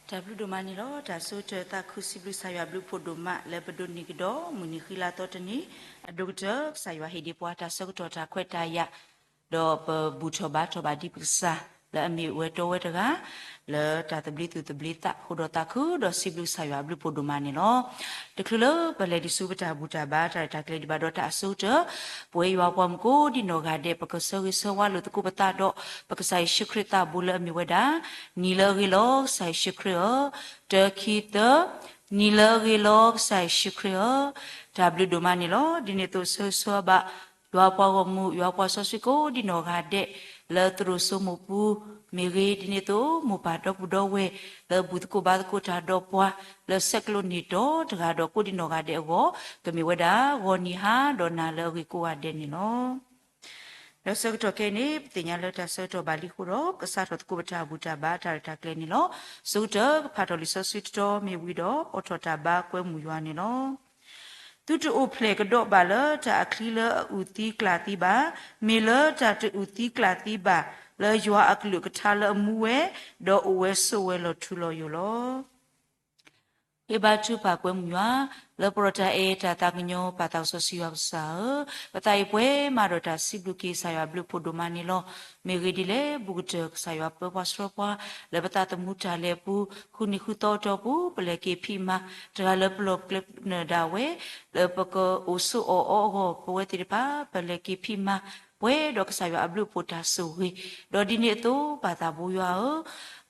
တၢ်ဘျုးဒိၣ်မးန့ၣ်လီၤ. တၢ်ဆၢကတီၢ်သးခုစံးဘျုးကစၢ်ယွၤဘျုးဖှိၣ်ဒိၣ်မးလၢပဒိးန့ၢ်ကဒီးမုၢ်နံၤဃံလၤသီတနံၤ, အဒိၣ်ကတၢၢ် ကစၢ်ယွၤဟ့ၣ်ဒံးပှၤတၢ်ဆၢကတီၢ်တၢ်ခွဲးတၢ်ယာ်, ဒီးပဘူၣ်ထီၣ်ဘါထီၣ်ဘၣ်ဒံးပကစၢ် လၢအမ့ၢ်ဝဲတီဝဲတဂၤ လၢတၢ်သဘျ့သူၣ်သဘျ့သးအဃိဒီးသးခုဒီးစံးဘျုးကစၢ်ယွၤအဘျုးဖှိၣ်ဒိၣ်မးန့ၣ်လီၤ. တချုးလၢပလဲၤဒံးဆူပတၢ်ဘူၣ်တၢ်ဘါတၢ်ရဲၣ်တၢ်ကျဲၤဒံးဘၣ်ဒီးတၢ်အဆိကတၢၢ်, ပဝဲယွၤပှၤမုၣ်ကိးဒံနီၢ်ဂၤဒဲး ပကဆၢဂ့ၤဆၢဝါလိာ်သကိးပသးဒီး ပကစၢ်ယ့ၣ်ၡူးခရံာ်သးဘိလၢအမ့ၢ်ဝဲဒၣ် နံၤလၢအဂ့ၤလီၤ ကစၢ်ယ့ၣ်ၡူးခရံာ်ဧၢ, တၢ ခံ သၢ, နံၤလၢအဂ့ၤလီၤ ကစၢ်ယ့ၣ်ၡူးခရံာ်ဧၢ, တၢ်ဘျုးဒိၣ်မးန့ၣ်လီၤ. ဒ်န့ၣ်အသိးဆၢဂ့ၤဆၢဝါဘၣ် ယွၤပှၤဂီၢ်မုၢ် ယွၤပှၤစီဆှံကိးဒံနီၢ်ဂၤဒဲး လၢသရိာ်စိမိၢ်ပူၤမ့ၢ်ဂ့ၤ, ဒ်န့ၣ်အသိး မိၢ်ပၢ်ဒီပုၢ်ဒီဝဲၢ် လၢဘူၣ်သကိးဘါသကိးတၢ်ဒီးပှၤ လၢဆဲးကျိးန့ၢ်တီၤတဂၤဒီးကိးဒံနီၢ်ဂၤဒဲးအဂီၢ် ကမ့ၢ်ဝဲဒၣ် ဂီၤနံၤဟါဒီးနၤလၢအဂ့ၤကိးဂၤဒဲးန့ၣ်လီၤ. ဒီးဆၢကတီၢ်ခဲအံၤန့ၣ် ပသ့ၣ်ညါလၢတၢ်ဆၢကတီၢ်ဘၣ်လံအဃိဒီး ကစးထီၣ်သကိးပတၢ်ဘူၣ်တၢ်ဘါတၢ်ရဲၣ်တၢ်ကျဲၤန့ၣ်လီၤ. ဆၢကတီၢ်ကဖးထီၣ်လံာ်စီဆှံတတီၤမ့ၢ်ဝံၤဒီး အိးထီၣ်တၢ်ဘါကွဲမုာ်ယွၤန့ၣ်လီၤ. သုတအိၣ်ဖျဲၣ်ကဒီးဘၣ်လၢတၢ်အချံလၢအအုၣ်သံကျၣ်သံဘၣ်. မ့ၢ်လၢတၢ်တအုၣ်သံကျၣ်သံဘၣ် လၢယွၤအကလုၢ်ကထါလၢအမူဝဲ ဒီးအိၣ်ဝဲဆိးဝဲလီၤထူလီၤယိာ်လီၤ. ဃ့ဘါထုကဖၣ်ကွဲမုာ်ယွၤ လၢပှၤဒီးတၢ်အဲၣ်တၢ်သးကညီၤပာ်သးစီဆှံယွၤကစၢ်ဧၢ, ပသးအံၤပှဲၤမးဒီးတၢ်စံးဘျုးက့ၤကစၢ်ယွၤဘျုးဖှိၣ်ဒိၣ်မးန့ၣ်လီၤ. မ့ၢ်ဂ့ၢ်ဒ်လဲၣ် ဘူးကတၢၢ်ကစၢ်ယွၤပၢပှၤဆှၢပှၤ လၢပသးသမူတၢ်လဲၤအပူၤ ဃုနံၤဃုသီအတီၢ်ပူၤ ပလဲၤက့ၤဖံးမၤ တဂၤလၢပလီၢ်ပကျဲနၢၤဒၣ်ဝဲ လၢပကအိၣ်ဆိးအီၣ်အီအဂီၢ် ပဝဲသ့ၣ်တဖၣ် ပလဲၤက့ၤဖံးမၤ ပှဲၤဒီးကစၢ်ယွၤအဘျုးအဖှိၣ်တၢ်ဆိၣ်ဂ့ၤ, ဒီးဒ်န့ၣ်အသိး ပၢ်သးဘိယွၤ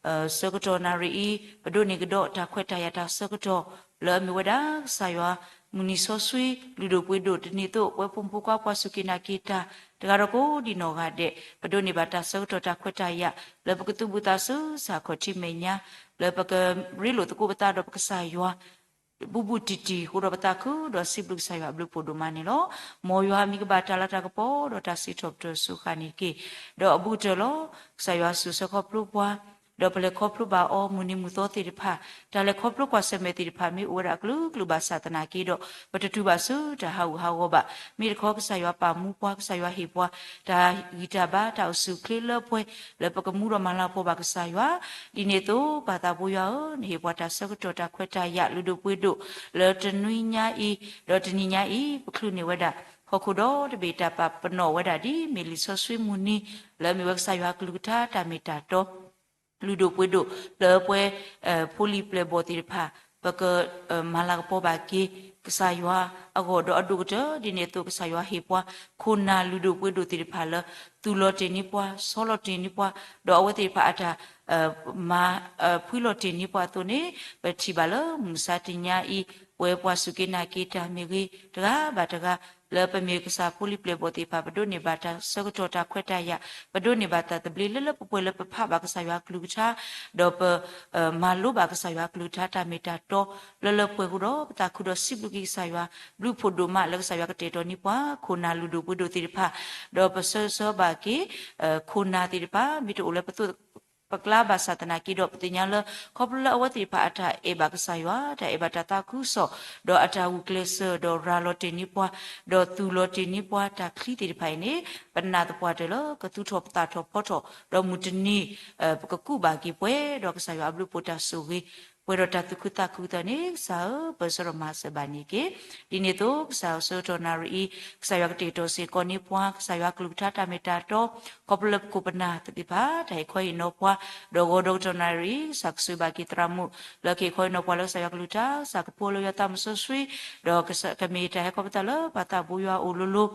ဧၢ ဆၢကတီၢ်နၣ်ရံၣ်အံၤ ပဒိးန့ၢ်ကဒီးတၢ်ခွဲးတၢ်ယာ်တၢ်ဆၢကတီၢ် လၢအမ့ၢ်ဝဲဒၣ်ကစၢ်ယွၤ မုၢ်နံၤစီဆှံ လုၢ်ဒိၣ်ပှ့ၤဒိၣ်တနံၤအသိး ပဝဲဖိမုၣ်ဖိခွါပှၤစူၢ်က့ၤနာ်က့ၤတၢ် တဂၤဒီးကိးဒံနီၢ်ဂၤဒဲး ပဒိးန့ၢ်ဘၣ်တၢ်ဆၢကတီၢ်တၢ်ခွဲးတၢ်ယာ် လၢပကသူၣ်ဘူၣ်သးစူၤစ့ၢ်ကီးထံမဲာ်ညါ လၢပကရ့လိာ်သကိးပသးဒီးပကစၢ်ယွၤ ဘူးဘူးတံၢ်တံၢ်အဃိဒီးပသးခုဒီးစံးဘျုးကစၢ်ယွၤအဘျုးဖှိၣ်ဒိၣ်မးန့ၣ်လီၤ. မ်ယွၤမံၤကဘၣ်တၢ်လၤတၢ်ကပီၤ ဒီးတၢ်စံးထီၣ်ပတြၢၤစူၢ်ဃာ်န့ၢ်က့ၤ, ဒီးအဘူးကတၢၢ်လီၤ. ကစၢ်ယွၤဆိၣ်ဆၢခီဖျိပှၤ ဒီးပလဲၤခီဖျိဘၣ်အီၤ မုၢ်နံၤမုၢ်သီသ့ၣ်တဖၣ် တၢ်လဲၤခီဖျိကွၢ်ဆၢၣ်မဲာ်သ့ၣ်တဖၣ် မ့ၢ်အိၣ်ဝဲဒၣ်အကလုာ်ကလုာ်ဘၣ်ဆၣ်သနာ်က့ဒီး ပတတူၢ်ဘၣ်ဆူတၢ်ဟးဂူာ်ဟးဂီၤဘၣ်. မ့ၢ်တခီ ကစၢ်ယွၤပာ်မူပှၤ ကစၢ်ယွၤဟ့ၣ်ပှၤ တၢ်ဂံၢ်တၢ်ဘါ တၢ်အိၣ်ဆူၣ်အိၣ်ချ့လၢပှဲၤ လၢပကမူဒီးမၤလၤကပီၤဘၣ်ကစၢ်ယွၤ ဒ်န့ၣ်အသိး ပၢ်သးဘိယွၤဧၢ, နဟ့ၣ်ပှၤတၢ်ဆၢကတီၢ်တၢ်ခွဲးတၢ်ယာ်လုၢ်ဒိၣ်ပှ့ၤဒိၣ် လၢတနွံညါအံၤ, ဒီးတနံၤညါအံၤ ပချုးန့ၢ်ဝဲဒၣ် ဟီၣ်ခိၣ်ဒီတဘ့ၣ် တၢ်ပာ်ပနီၣ်ဝဲဒၣ်ဒ်မ့ၢ်လံာ်စီဆှံမုၢ်နံၤ လၢအမ့ၢ်ဝဲကစၢ်ယွၤအကလုၢ်ကထါတၢ်မ့ၢ်တၢ်တီ လုၢ်ဒိၣ်ပှ့ၤဒိၣ် လၢပှဲၤ ဖိလံၤပျဲၢ်ဘီၣ်သ့ၣ်တဖၣ် ပက မၤလၤကပီၤဘၣ်က့ၤ ကစၢ်ယွၤအဂီၢ် ဒီးအဒိၣ်ကတၢၢ် ဒ်န့ၣ်အသိး ကစၢ်ယွၤဟ့ၣ်ပှၤ ခိၣ်နၢ်လုၢ်ဒိၣ်ပှ့ၤဒိၣ်သ့ၣ်တဖၣ်လၢ သူၣ်လီၤတ့ၢ်န့ၢ်ပှၤ ဆီလီၤတ့ၢ်န့ၢ်ပှၤ ဒီးအဝဲသ့ၣ်တဖၣ်အတၢ် မၤ ဖှံလီၤတ့ၢ်န့ၢ်ပှၤအသိးန့ၣ် ပထံၣ်ဘၣ်လၢမုၢ်မဆါတနံၤညါအံၤ ပဝဲပှၤစူၢ်က့ၤနာ်က့ၤတၢ်မ့ၢ်ဂ့ၤ တဂၤဘၣ်တဂၤ လၢပမ့ၢ်ကစၢ်ဖိလံၤပျဲၢ်ဘီၣ်သ့ၣ်တဖၣ် ပဒိးန့ၢ်ဘၣ်တၢ်ဆၢကတီၢ်တၢ်ခွဲးတၢ်ယာ် ပဒိးန့ၢ်ဘၣ်တၢ်သဘျ့လၢလၢပှဲၤပှဲၤလၢပဖးဘၣ်ကစၢ်ယွၤအကလုၢ်ကထါ ဒီးပ မၤလိဘၣ်ကစၢ်ယွၤအကလုၢ်ကထါတၢ်မ့ၢ်တၢ်တီ လၢလၢပှဲၤပှဲၤအဃိဒီး ပသးခုဒီးစံးဘျုးက့ၤကစၢ်ယွၤ ဘျုးဖှိၣ်ဒိၣ်မးလၢကစၢ်ယွၤကတဲာ်ကတီၤန့ၢ်ပှၤ ခိၣ်နၢ်လုၢ်ဒိၣ်ပှ့ၤဒိၣ်သ့ၣ်တဖၣ် ဒီးပဆၢဂ့ၤဆၢဝါဘၣ်က့ၤ ခိၣ်နၢ်သ့ၣ်တဖၣ် မ့ၢ်တအိၣ်လၢပသိးပကျါဘၣ်ဆၣ်သနာ်က့ဒီး ပသ့ၣ်ညါလၢ ခီဖျိလၢအဝဲသ့ၣ်တဖၣ်အတၢ်အဲၣ်ဘၣ်ကစၢ်ယွၤ တၢ်အဲၣ်ဘၣ်တၢ်သးခုကစီၣ် ဒီးအတၢ်ဂုာ်ကျဲးစၢး ဒီးရၤလီၤတ့ၢ်န့ၢ်ပှၤ ဒီးသူၣ်လီၤတ့ၢ်န့ၢ်ပှၤတၢ်ချံသ့ၣ်တဖၣ်အံၤန့ၣ် ပနာ်သပှၢ်တၢၢ်လၢကသူၣ်ထီၣ်ပသးထီၣ်ဖီထီၣ် ဒီးမုၢ်တနံၤ ပကကူးဘၣ်က့ၤပှဲၤဒီးကစၢ်ယွၤအဘျုးဖှိၣ်တၢ်ဆိၣ်ဂ့ၤ ပှဲၤဒီးတၢ်သူၣ်ခုသးခုအသိးန့ၣ် ကစၢ်ဧၢ ပၢဆှၢဒီးမၤစၢၤဘၣ်န့ၢ်က့ၤ ဒ်န့ၣ်အသိး ကစၢ်ဧၢ ဆၢကတီၢ်နၣ်ရံၣ်အံၤ ကစၢ်ယွၤကတဲာ်ကတီၤစ့ၢ်ကီးန့ၢ်ပှၤ ကစၢ်ယွၤကလုၢ်ကထါတၢ်မ့ၢ်တၢ်တီ ခီဖျိလၢပခိၣ်ပနၢ်သ့ၣ်တဖၣ် တၢ်ဟ့ၣ်ခီဟ့ၣ်နီၤပှၤ ဒီးဂီၤဒီးကတီၢ်နၣ်ရံၣ်အံၤ ကစၢ်ကဆိၣ်ဂ့ၤဘၣ်က့ၤသရၣ်မုၣ် လၢကဟ့ၣ်ခီဟ့ၣ်နီၤပှၤလၢကစၢ်ယွၤကလုၢ်ကထါ ကစၢ်ကဖှူလၢယွၤသးမုၣ်စီဆှံ ဒီးကမ့ၢ်တၢ်ဟဲခီဖျိလၢပၢ်သးဘိယွၤအအိၣ်လိၤလိၤ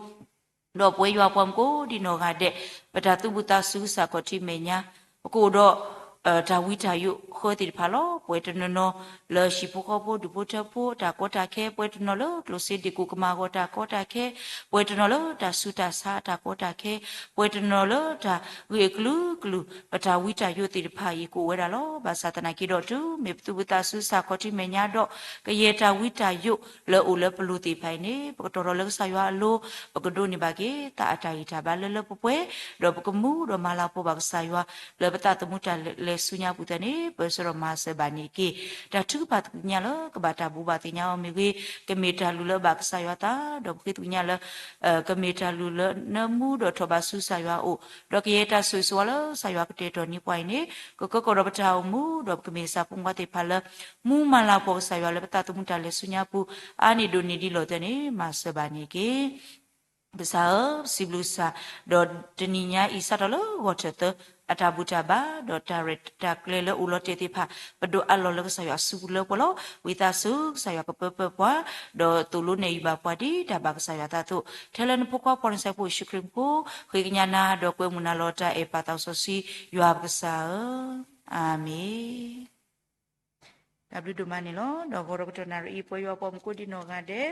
ဒီးပဝဲယွၤပှၤမုၣ်ကိးဒံနီၢ်ဂၤဒဲး ပတၢ်သူၣ်ဘံၣ်သးစူၤကစၢ်ခီၣ်ထံးမဲာ်ညါ ပကအိၣ်ဒီး တၢ်ဝံတၢ်ယိးဃၢသ့ၣ်တဖၣ်လီၤ. ပှဲၤတနီၤနီၤလၢဟံၣ်ဖိဃီဖိဒူၣ်ဖိထၢဖိတၢ်ကီတၢ်ခဲ ပှဲၤတနီၤလၢကျိၣ်စ့ဒ့ၣ်ကိၣ်ကမၣ်အဂီၢ်တၢ်ကီတၢ်ခဲ ပှဲၤတနီၤလၢတၢ်ဆူးတၢ်ဆါအတၢ်ကီတၢ်ခဲ ပှဲၤတနီၤလၢတၢ်ဂ့ၢ်အကလုာ်ကလုာ် ပတၢ်ဝံတၢ်ယိးသ့ၣ်တဖၣ်အံၤကအိၣ်ဝဲဒၣ်လီၤ. ဘၣ်ဆၣ်သနာ်က့ဒီးတုၤမ့ၢ်ပသူၣ်ဘံၣ်သးစူၤကစၢ်ခီၣ်ထံးမဲာ်ညါဒီး ကယဲၢ်တၢ်ဝံတၢ်ယိးလၢအိၣ်လၢပလိၤသ့ၣ်တဖၣ်အံၤန့ၣ် ပကတီၤထီၣ်လၢကစၢ်ယွၤအလိၤ ပကဒိးန့ၢ်ဘၣ်က့ၤ သးအတၢ်ဂံၢ်တၢ်ဘါလၢလၢပှဲၤပှဲၤ ဒီးပကမူဒီးမၤလၤကပီၤဘၣ်ကစၢ်ယွၤ လၢပသးသမူတၢ်လဲၤဆူညါပူၤသတးန့ၣ် ပ ဒီးဆၢထၢၣ်မၤစၢၤဘၣ်န့ၣ်တက့ၢ်. တၢ်ထုကဖၣ်သ့ၣ်ညါလၢကဘၣ်တၢ်ဘိးဘၣ်သ့ၣ်ညါအီၤမ့ၢ်ဂ့ၤ, ကမ့ၢ်တၢ်လုၢ်လၢအဘၣ်ကစၢ်ယွၤအသး, ဒီးပဃ့သ့ၣ်ညါလၢ ကမ့ၢ်တၢ်လုၢ်လၢနၢမူဒီးထီၣ်ဘးဆူကစၢ်ယွၤအအိၣ်, ဒီးကယဲၢ်တၢ်ဆိၣ်ဂ့ၤဆိၣ်ဝါလၢကစၢ်ယွၤကတဲာ်ကတီၤန့ၢ်ပှၤအံၤန့ၣ် ကကၢကီၢ်ဒီးပတၢ်အိၣ်မူ, ဒီးပကမ့ၢ်ကစၢ်ဖိမုၣ်ဖိခွါသ့ၣ်တဖၣ်လၢ မူမၤလၤကပီၤကစၢ်ယွၤလၢပသးသမူတၢ်လဲၤဆူညါပူၤ အါန့ၢ်ဒိၣ်န့ၢ်ဒံးလီၤတဲာ်န့ၣ် မၤစၢၤဘၣ်န့ၣ်တက့ၢ်. ကစၢ်ဧၢ, ပစံးဘျုးကစၢ်, ဒီးတနံၤညါအံၤစးထီၣ်လၢဂီၤထၢၣ်သၢ အတၢ်ဘူၣ်တၢ်ဘါ ဒီးတၢ်ရဲၣ်တၢ်ကျဲၤလၢအိၣ်လီၤတဲာ်သ့ၣ်တဖၣ် ပဒိးအးလီၤလၢကစၢ်ယွၤအစုပူၤလၢပှဲၤလီၤ. ဝံသးစူၤ ကစၢ်ယွၤကပၢပၢပှၤ, ဒီးသိၣ်လိနဲၣ်ယုာ်ဘၣ်ပှၤဒ်တၢ်ဘၣ်ကစၢ်ယွၤအသးအသိး, ထဲလၢနဖိခွါပှၤနစဲးဖိယ့ၣ်ၡူးခရံာ်အမံၤ ဃ့ကညးနၤ ဒီးကွဲမုာ်နၤလီၤတၢ်အဲၣ်ပၢ်သးစီဆှံ ယွၤပကစၢ်ဧၢ, အၤမ့ၣ်. တၢ်ဘျုးဒိၣ်မးန့ၣ်လီၤ. ဒီးဂီၤဒီးကတီၢ်နၣ်ရံၣ်အံၤ ပှဲၤယွၤပှၤမုၢ်ကိးဒံနီၢ်ဂၤဒဲး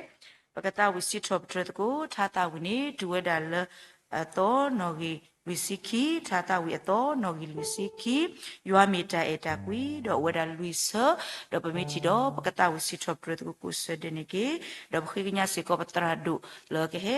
ပကသးဝံၣ်စံးထီၣ်ပတြၢၤသကိး ထါသးဝံၣ်န့ၣ် တုၤဝဲဒၣ်လၢအသီနီၣ်ဂံၢ်လွံၢ်ဆံခံ, ထါသးဝံၣ်အသီနီၣ်ဂံၢ်လွံၢ်ဆံခံ, ယွၤ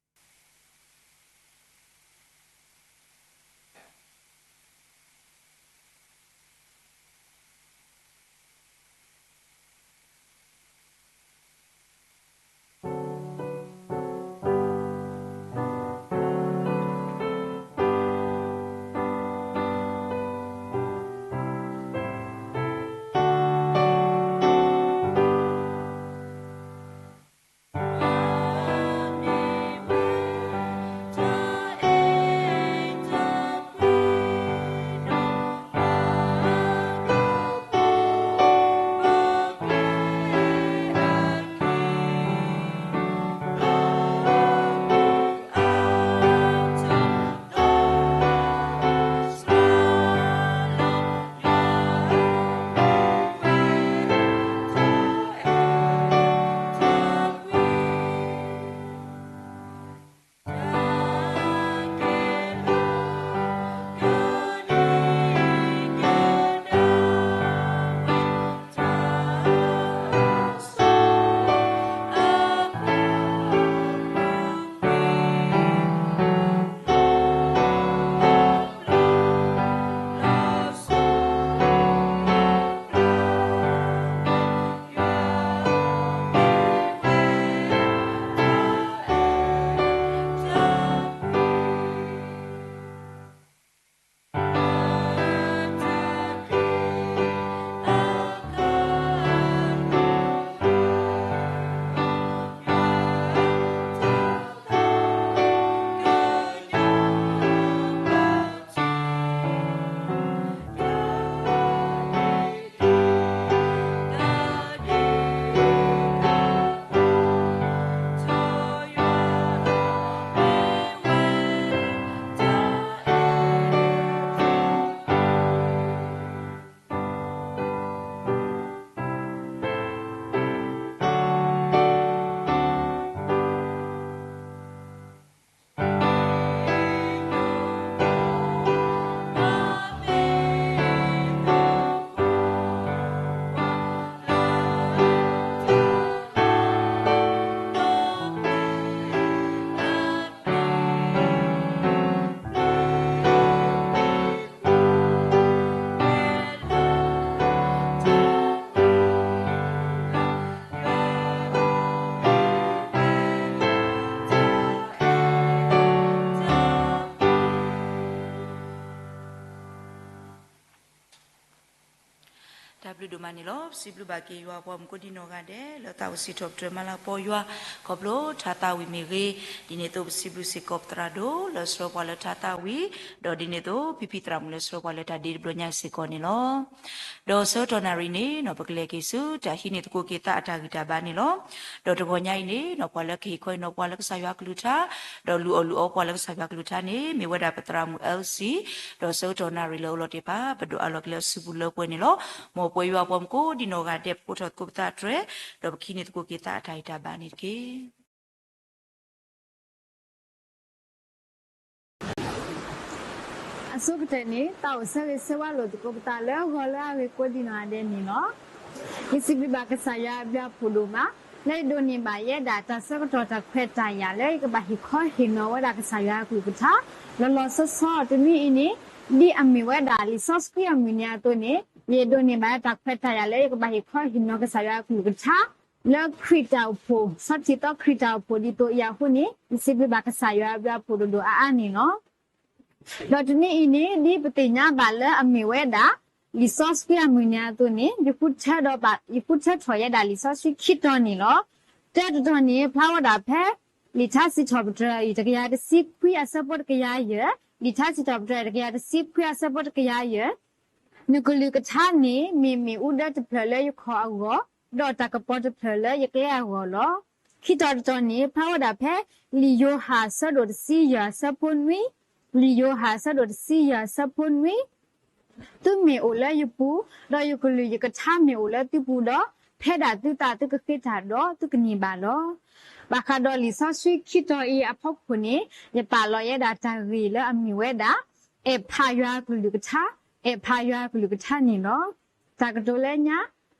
မ့ၢ်တၢ်အဲၣ်တၢ်ကွံ, ဒီးအိၣ်ဝဲဒၣ်လွံၢ်ဆၢ, ဒီးပမ့ၢ်ထံၣ်ဒီး ပကသးဝံၣ်စံးထီၣ်ပတြၢၤသကိးကိးဆၢဒဲးန့ၣ်တက့ၢ်. ဒီးပဃ့ကညးစ့ၢ်ကီးပသရၣ်ဒိၣ်လၢကဟဲဒီး တီခိၣ်ရိၣ်မဲပှၤလၢတၢ်သးဝံၣ်တဘျီညါအံၤစ့ၢ်ကီးန့ၣ်လီၤ. တၢ်ဘျုးဒိၣ်မးန့ၣ်လီၤ. ပစံးဘျုးဘၣ်က့ၤယွၤပှၤမုၢ်ကိးဒံနီၢ်ဂၤဒဲး လၢသးအိၣ်စံးထီၣ်ပတြၢၤမၤလၤကပီၤယွၤ ခီဖျိထါသးဝံၣ်မ့ၢ်ဂ့ၤ, ဒ်န့ၣ်အသိးပစံးဘျုးစ့ၢ်ကီးပသရၣ်ဒိၣ်လၢဆှၢပှၤလၢထါသးဝံၣ်, ဒီးဒ်န့ၣ်အသိး ဖံဖံသရၣ်မုၣ်လၢဆှၢပှၤလၢတၢ်ဒ့တဘျီညါစ့ၢ်ကီးန့ၣ်လီၤ. ဒီးဆၢကတီၢ်နၣ်ရံၣ်န့ၣ် ပကလဲၤက့ၤဆူတၢ်ဟံးန့ၢ်သကိးက့ၤသးအတၢ်ဂံၢ်တၢ်ဘါန့ၣ်လီၤ. ဒီးတဂီၤညါအံၤန့ၣ် ပှၤလၢကဟ့ၣ်ခီဟ့ၣ်နီၤပှၤလၢကစၢ်ယွၤအကလုၢ်ကထါ, ဒီးလုၢ်အီၣ်လုၢ်အီပှၤလၢကစၢ်ယွၤအကလုၢ်ကထါန့ၣ် မ့ၢ်ဝဲဒၣ်ပသရၣ်မုၣ် Elsie, ဒီးဆၢကတီၢ်နၣ်ရံၣ်လၢအအိၣ်လီၤတ့ၢ်ဖၣ် ပဒိးအးလီၤက့ၤလၢအစုပူၤလၢပှဲၤန့ၣ်လီၤ. မ်ပှဲၤယွၤပှၤမုၢ်ကိးဒံနီၢ်ဂၤဒဲး ပကိးထီၣ်သကိးပသးတြဲၤ, ဒီးပကဟံးန့ၢ်သကိးက့ၤသးအတၢ်ဂံၢ်တၢ်ဘါန့ၣ်တက့ၢ်. အဆိကတၢၢ်န့ၣ် သးအိၣ်ဆၢဂ့ၤဆၢဝါလိာ်သကိးပသးလၢဂီၤလၢအဂ့ၤကိးဒံနီၢ်ဂၤဒဲးန့ၣ်လီၤ. ယစံးဘျုးဘၣ်ကစၢ်ယွၤအဘျုးအဖှိၣ်ဒိၣ်မး လၢအဒိးန့ၢ်ဘၣ်ယဲဒၣ်တၢ်ဆၢကတီၢ်တၢ်ခွဲးတၢ်ယာ်လၢယကဘၣ်ဟ့ၣ်ခီဟ့ၣ်နီၤဝဲဒၣ်ကစၢ်ယွၤအကလုၢ်ကထါ, လီၤလီၤဆီဆီတနွံအံၤန့ၣ် ဒ်အမ့ၢ်ဝဲဒၣ်လံာ်စီဆှံအမုၢ်နံၤအသိးန့ၣ် ယဒိးန့ၢ်ဘၣ်တၢ်ခွဲးတၢ်ယာ်လၢယကဘၣ်ဟ့ၣ်ခီဟ့ၣ်နီၤကစၢ်ယွၤအကလုၢ်ကထါ လၢခရံာ်တၢ်အိၣ်ဖှိၣ် ဆီထံၣ်သီခရံာ်တၢ်အိၣ်ဖှိၣ်ဒ်သိးအံၤအဃိန့ၣ် ယစံးဘျုးဘၣ်ကစၢ်ယွၤအဘျုးအဖှိၣ်ဒိၣ်ဒိၣ်အါအါန့ၣ်လီၤ. ဒီးတနွံအံၤန့ၣ် ဒ်ပသ့ၣ်ညါဘၣ်လၢအမ့ၢ်ဝဲဒၣ် လံာ်စီဆှံအမုၢ်နံၤအသိးန့ၣ် ယဃုထၢဒီးဘၣ် ယဃုထၢထီၣ်ယဲဒၣ်လံာ်စီဆှံခံတီၤန့ၣ်လီၤ. တၢတတီၤန့ၣ် ဖျါဝဲဒၣ်ဖဲ လံာ်ထါစံးထီၣ်ပတြၢၤအံၤ တကယၤတဆံခွံအဆၢဖိတကယၤယဲၢ်, လံာ်ထါစံးထီၣ်ပတြၢၤတကယၤတဆံခွံအဆၢဖိတကယၤယဲၢ်, နကလုၢ်ကထါန့ၣ် မ့ၢ်မ့ၣ်အူဒၢတဖျၢၣ်လၢယခီၣ်အဂီၢ်, ဒီးတၢ်ကပီၤတဖျၢၣ်လၢယကျဲအဂီၢ်လီၤ. ခံတီၤတတီၤန့ၣ် ဖျါဝဲဒၣ်ဖဲ လံာ်ယိၤဟၣ်အဆၢဒိၣ်တဆံယဲၢ်အဆၢဖိနွံ, လံာ်ယိၤဟၣ်အဆၢဒိၣ်တဆံယဲၢ်အဆၢဖိနွံ, သုမ့ၢ်အိၣ်လၢယပူၤ, ဒီးယကလုၢ်ယကထါမ့ၢ်အိၣ်လၢသုပူၤဒီး, ဖဲဒၣ်သုသးသုကဃ့တၢ်ဒီးသုကန့ၢ်ဘၣ်လီၤ. ဘၣ်ဃးဒီးလံာ်စီဆှံခံတီၤအံၤအဖီခိၣ်န့ၣ် ယပာ်လီၤယဲဒၣ်တၢ်ဂ့ၢ်လၢအမ့ၢ်ဝဲဒၣ် အဲၣ်ဖးယွၤအကလုၢ်ကထါ, အဲၣ်ဖးယွၤအကလုၢ်ကထါန့ၣ်လီၤ. တၢ်ကတိၤလၢညါ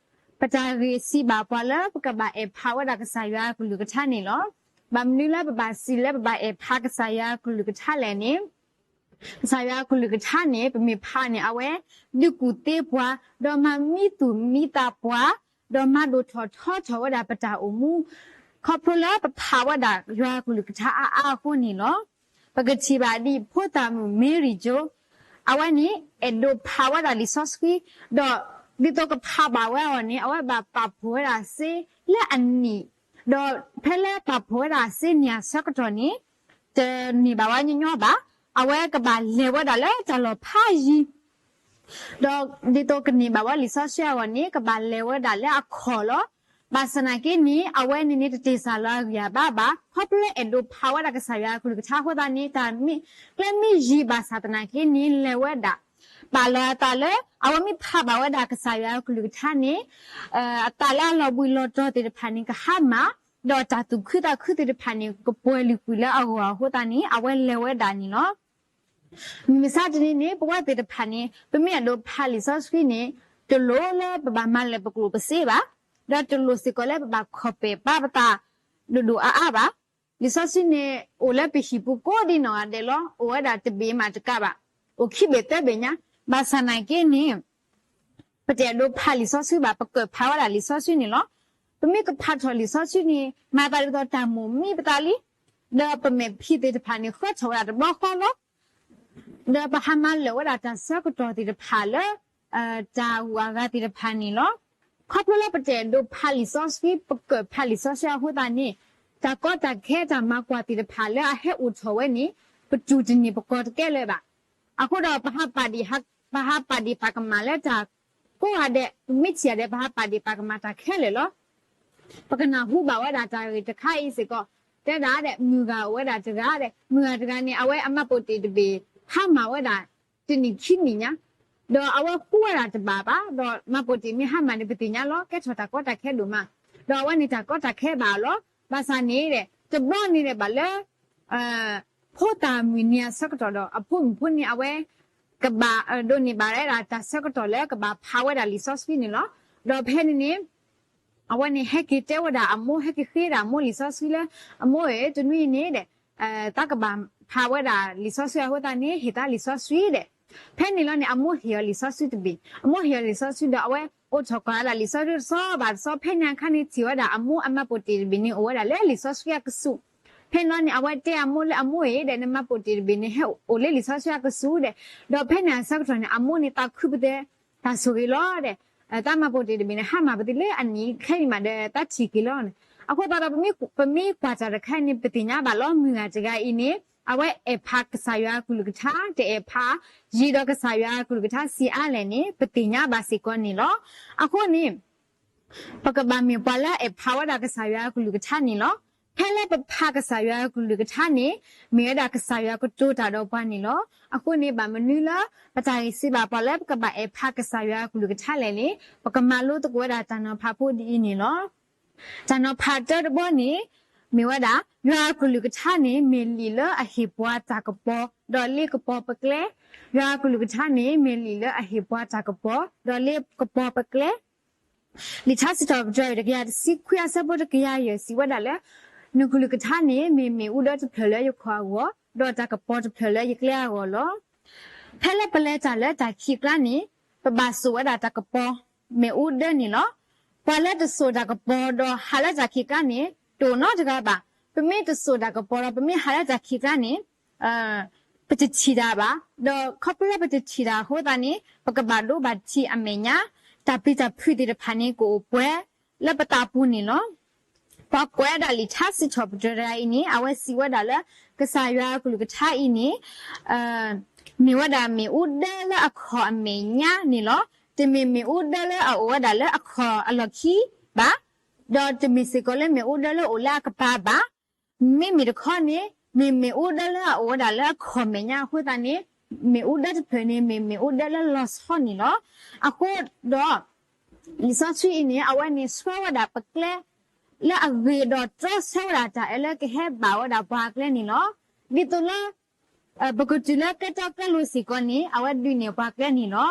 ပတၢ်ဂ့ၢ်စံးဘၣ်ပှၤလၢပကဘၣ်အဲၣ်ဖးဝဲဒၣ်ကစၢ်ယွၤအကလုၢ်ကထါန့ၣ်လီၤ. ဘၣ်မနုၤလၢပဘၣ်စံးလၢပဘၣ်အဲၣ်ဖးကစၢ်ယွၤအကလုၢ်ကထါလဲၣ်န့ၣ်, ကစၢ်ယွၤအကလုၢ်ကထါန့ၣ် ပမ့ၢ်ဖးန့ၣ် အဝဲဒုးကူၣ်သ့ပှၤ, ဒီးမၤမံသူၣ်မံသးပှၤ, ဒီးမၤဒိၣ်ထီၣ်ထီထီၣ်ဝဲဒၣ်ပတၢ်အိၣ်မူ, ခီဖျိလၢပဖးဝဲဒၣ်ယွၤအကလုၢ်ကထါအါအါအဃိန့ၣ်လီၤ. ပကထံၣ်ဘၣ်ဒ်ဖိသၣ်မုၣ် Mary Jones အဝဲန့ၣ် အဲၣ်ဒိးဖးဝဲဒၣ်လံာ်စီဆှံ, ဒီးဒ်သိးကဖးဘၣ်ဝဲအီၤန့ၣ် အဝဲဘၣ်ပာ်ဖှိၣ်ဝဲဒၣ်စ့လၢအနံၣ်, ဒီးဖဲလၢပာ်ဖှိၣ်ဝဲဒၣ်စ့န့ၣ်အဆၢကတီၢ်န့ၣ် တန့ၢ်ဘၣ်ဝဲညီညီဘၣ်, အဝဲကဘၣ်လဲၤဝဲဒၣ်လၢတၢ်လီၢ်ဖးယံၤ ဒီးဒ်သိးကန့ၢ်ဘၣ်ဝဲလံာ်စီဆှံအဂီၢ်န့ၣ် ကဘၣ်လဲၤဝဲဒၣ်လၢအခီၣ်လီၤ. ဘၣ်ဆၣ်သနာ်က့န့ၣ် အဝဲန့ၣ်န့ၣ်တတ့ၢ်စၢ်လီၤအဂံၢ်အဘါဘၣ်, ခီဖျိလၢအဲၣ်ဒိးဖးဝဲဒၣ်ကစၢ်ယွၤအကလုၢ်ကထါအဃိသတးန့ၣ် တၢ်မ့ၢ်ကျဲမ့ၢ်ယံၤဘၣ်ဆၣ်သနာ်က့န့ၣ် လဲၤဝဲဒၣ် ပာ်လီၤအသးလၢ အဝဲမ့ၢ်ဖးဘၣ်ဝဲဒၣ်ကစၢ်ယွၤအကလုၢ်ကထါန့ၣ် အသးလၢအလီၤဘှံးလီၤတီၤသ့ၣ်တဖၣ်န့ၣ် ကဟါမၢ်, ဒီးတၢ်သူၣ်ခုသးခုသ့ၣ်တဖၣ်န့ၣ် ကပှဲၤလုာ်ကွံာ်လၢအဂီၢ်အဃိသတးန့ၣ် အဝဲလဲၤဝဲဒၣ်န့ၣ်လီၤ. မုၢ်မဆါတနံၤန့ၣ် ပဝဲသ့ၣ်တဖၣ်န့ၣ် ပမ့ၢ်အဲၣ်ဒိးဖးလံာ်စီဆှံန့ၣ် တလိၣ်လၢပဘၣ်မၤလၢာ်ပကျိာ်ပစ့ဘၣ်, ဒီးတလိၣ်စ့ၢ်ကီးလၢပဘၣ်ခီၣ်ပဲာ်ပာ်ပသးဒိၣ်ဒိၣ်အါအါဘၣ်. လံာ်စီဆှံန့ၣ် အိၣ်လၢပဟံၣ်ပူၤကိးဒံနီၢ်ဂၤဒဲးလီၤ. အိၣ်ဝဲဒၣ်တဘ့ၣ်မးတကးဘၣ်, အိၣ်ခံဘ့ၣ်သၢဘ့ၣ်ညါ, ဘၣ်ဆၣ်သနာ်က့န့ၣ် ပတအဲၣ်ဒိးဖးလံာ်စီဆှံဘၣ်, ပကၢၣ်ဖးဝဲဒၣ်လံာ်စီဆှံန့ၣ်လီၤ. ပမ့ၢ်ကဖးထီၣ်လံာ်စီဆှံန့ၣ် မၤသးဒ်သိးတၢ်မိၣ်မံပသးလံ, ဒီးပမဲာ်ဖံးသ့ၣ်တဖၣ်န့ၣ် ဃၢထီၣ်ဝဲဒၣ်တဘျီဃီလီၤ. ဒီးပဟါမၢ်လၢာ်ဝဲဒၣ်တၢ်ဆၢကတီၢ်သ့ၣ်တဖၣ်လၢ တၢ်ဂုၤအဂၤသ့ၣ်တဖၣ်န့ၣ်လီၤ. ခီဖျိလၢပတအဲၣ်ဒိးဖးလံာ်စီဆှံ, ပကၢၣ်ဖးလံာ်စီဆှံအဃိသတးန့ၣ် တၢ်ကီတၢ်ခဲတၢ်မၤကွၢ်သ့ၣ်တဖၣ်လၢအဟဲအိၣ်ထီၣ်ဝဲန့ၣ် ပတူၢ်တန့ၢ်ပကီၢ်တကဲလၢၤဘၣ်. အဃိဒီး ပဟးပာ်ဒံးပာ်ကမၣ်လၢတၢ်ကိးဂၤဒဲး, ပမ့ၢ်ထံၣ်ဂၤဒဲး ပဟးပာ်ဒံးပာ်ကမၣ်တၢ်ခဲလၢာ်လီၤ. ပကနၢ်ဟူဘၣ်ဝဲဒၣ်တၢ်ဂ့ၢ်တခါအံၤစ့ၢ်ကီး, တဲဒၣ်ဒီး မုၢ်ဂၤအိၣ်ဝဲဒၣ်တဂၤဒီး မုၢ်ဂၤတဂၤန့ၣ် အဝဲအမှတ်ပုံတင်တဘ့ၣ် ဟါမၢ်ဝဲဒၣ် တနံၣ်ခံနံၣ်ညါ, ဒီးအဝဲဃုဝဲဒၣ်တဘၣ်ဘၣ်, ဒီးမှတ်ပုံတင်မ့ၢ်ဟါမၢ်န့ၣ် ပသ့ၣ်ညါလီၤ, ကဲထီၣ်တၢ်ကီတၢ်ခဲဒိၣ်မး, ဒီးအဝဲန့ၣ်တၢ်ကီတၢ်ခဲဘၣ်အီၤလီၤ. ဘၣ်ဆၣ်န့ၣ်ဒီး တဘျီန့ၣ်ဒီးဘၣ်လၢ ဖိသၣ်မုၣ်နံၤအဆၢကတီၢ်ဒီး အဖိမုၣ်ဖိန့ၣ် အဝဲ ကဘၣ်ဒိးန့ၢ်ဘၣ်ဝဲဒၣ်တၢ်ဆၢကတီၢ်လၢကဘၣ်ဖးဝဲဒၣ်လံာ်စီဆှံန့ၣ်လီၤ. ဒီးဖဲန့ၣ်န့ၣ် အဝဲန့ၣ်ဟဲက့ၤတဲဝဲဒၣ်အမိၢ်, ဟဲက့ၤဃ့ဒၣ်အမိၢ်လံာ်စီဆှံလၢ အမိၢ်ဧၢ, တနွံအံၤန့ၣ်ဒီး သးကဘၣ်ဖးဝဲဒၣ်လံာ်စီဆှံအဃိသတးန့ၣ် ဟ့ၣ်သးလံာ်စီဆှံဒီး ဖဲန့ၣ်လီၤန့ၣ် အမိၢ်ဟ့ၣ်အီၤလံာ်စီဆှံတဘ့ၣ်, အမိၢ်ဟ့ၣ်အီၤလံာ်စီဆှံဒီး အဝဲအိးထီၣ်ကွၢ်ဝဲဒၣ်လံာ်စီဆှံတစီဘၣ်တစီ, ဖဲန့ၣ်အခါန့ၣ် ထံၣ်ဝဲဒၣ်အမိၢ်အမှတ်ပုံတင်တဘ့ၣ်န့ၣ် အိၣ်ဝဲဒၣ်လၢလံာ်စီဆှံအကဆူး. ဖဲန့ၣ်လီၤန့ၣ် အဝဲတဲအမိၢ်လၢ အမိၢ်ဧၢဒီး နမှတ်ပုံတင်တဘ့ၣ်န့ၣ် ဟဲအိၣ်လၢလံာ်စီဆှံအကဆူးဒီး, ဒီးဖဲန့ၣ်အဆၢကတီၢ်န့ၣ် အမိၢ်န့ၣ်သးခုပတဲ တၢ်ဆိၣ်ဂ့ၤလီၤဒီး သးမှတ်ပုံတင်တဘ့ၣ်န့ၣ် ဟါမၢ်ပသ့လၢအနံၣ်ခဲအံၤမးဒီး သးထံၣ်က့ၤလီၤန့ၣ်. အဃိသတးဒီး ပမ့ၢ်ကွၢ်တၢ်တခါအံၤန့ၣ် ပသ့ၣ်ညါဘၣ်လီၤ မုၢ်ဂၤတဂၤအံၤန့ၣ် အဝဲအဲၣ်ဖးကစၢ်ယွၤအကလုၢ်ကထါ, တအဲၣ်ဖးယံၤဒီးကစၢ်ယွၤအကလုၢ်ကထါဆံးအါလဲၣ်န့ၣ် ပသ့ၣ်ညါဘၣ်စ့ၢ်ကီးန့ၣ်လီၤ. အဃိန့ၣ် ပကဘၣ်မ့ၢ်ပှၤလၢအအဲၣ်ဖးဝဲဒၣ်ကစၢ်ယွၤအကလုၢ်ကထါန့ၣ်လီၤ. ဖဲလၢပဖးကစၢ်ယွၤအကလုၢ်ကထါန့ၣ် မ့ၢ်ဝဲဒၣ်ကစၢ်ယွၤကတိၤတၢ်ဒီးပှၤန့ၣ်လီၤ. အဃိန့ၣ် ဘၣ်မနုၤလၢ ပတၢ်ဂ့ၢ်စံးဘၣ်ပှၤလၢပကဘၣ်အဲၣ်ဖးကစၢ်ယွၤအကလုၢ်ကထါလဲၣ်န့ၣ် ပကမၤလိသကိးဝဲဒၣ်တၢ်နီၤဖးဖိဒ်အံၤန့ၣ်လီၤ. တၢ်နီၤဖးတၢတဘီန့ၣ် မ့ၢ်ဝဲဒၣ် ယွၤအကလုၢ်ကထါန့ၣ် မ့ၢ်လံာ်လၢအဟ့ၣ်ပှၤတၢ်ကပီၤ ဒီးလ့ကပီၤပကျဲ. ယွၤအကလုၢ်ကထါန့ၣ် မ့ၢ်လံာ်လၢအဟ့ၣ်ပှၤတၢ်ကပီၤ ဒီးလ့ကပီၤပကျဲ. လံာ်ထါစံးထီၣ်ပတြၢၤ တကယၤတဆံခွံအဆၢဖိတကယၤယဲၢ်စံးဝဲဒၣ်လၢ နကလုၢ်ကထါန့ၣ် မ့ၢ်မ့ၣ်အူဒၢတဖျၢၣ်လၢယခီၣ်အဂီၢ် ဒီးတၢ်ကပီၤတဖျၢၣ်လၢယကျဲအဂီၢ်လီၤ. ဖဲလၢပလဲၤတၢ်လၢတၢ်ခံးကျါန့ၣ် ပဘၣ်စိာ်ဝဲဒၣ်တၢ်ကပီၤမ့ၣ်အူဒၢန့ၣ်လီၤ. ပှၤလၢတစိာ်တၢ်ကပီၤဒီးဟးလၢတၢ်ခံးကျါန့ၣ် တအိၣ်နီတဂၤဘၣ်. ပမ့ၢ်တစိာ်တၢ်ကပီၤဒီး ပမ့ၢ်ဟးလၢတၢ်ခံးကျါန့ၣ် ပတထံၣ်တၢ်ဘၣ်. ဒီးခီဖျိလၢပတထံၣ်တၢ်အဃိသတးန့ၣ် ပကဘၣ်ဒိဘၣ်ထံးအမဲာ်ညါ, တၢ်ပျံၤတၢ်ဖုးသ့ၣ်တဖၣ်န့ၣ် ကအိၣ်ပှဲၤလၢပသးပူၤန့ၣ်လီၤ. ပှၤကွဲးဝဲဒၣ်လံာ်ထါစံးထီၣ်ပတြၢၤတဂၤအံၤန့ၣ် အဝဲစံးဝဲဒၣ်လၢ ကစၢ်ယွၤအကလုၢ်ကထါအံၤန့ၣ် မ့ၢ်ဝဲဒၣ်မ့ၣ်အူဒၢလၢအခီၣ်အမဲာ်ညါန့ၣ်လီၤ. တမ့ၢ်မ့ၣ်အူဒၢလၢအအိၣ်ဝဲဒၣ်လၢအခီၣ်အလီၢ်ခံဘၣ်, ဒီးတမ့ၢ်စ့ၢ်ကီးလၢမ့ၣ်အူဒၢလၢအိၣ်လၢအကပၤဘၣ်. မ့မ့ၢ်တခီန့ၣ် မ့ၢ်မ့ၣ်အူဒၢလၢအအိၣ်ဝဲဒၣ်လၢအခီၣ်မဲာ်ညါအဃိသတးန့ၣ် မ့ၣ်အူဒၢတဖျၢၣ်န့ၣ် မ့ၢ်မ့ၣ်အူဒၢလၢလီၤဆီန့ၣ်လီၤ. အဃိဒီး လံာ်စီဆှံအံၤန့ၣ် အဝဲန့ၣ်ဆှၢဝဲဒၣ်ပကျဲ လၢအဂ့ၤဒီးတြီဆၢဝဲဒၣ်တၢ်အၢလၢကဟဲဘၣ်ဝဲဒၣ်ပှၤအကျဲန့ၣ်လီၤ. ဒ်သိးလၢ ပကတုၤလၢကျဲတီကျဲလိၤစ့ၢ်ကီးန့ၣ် အဝဲဒုးနဲၣ်ပှၤကျဲန့ၣ်လီၤ.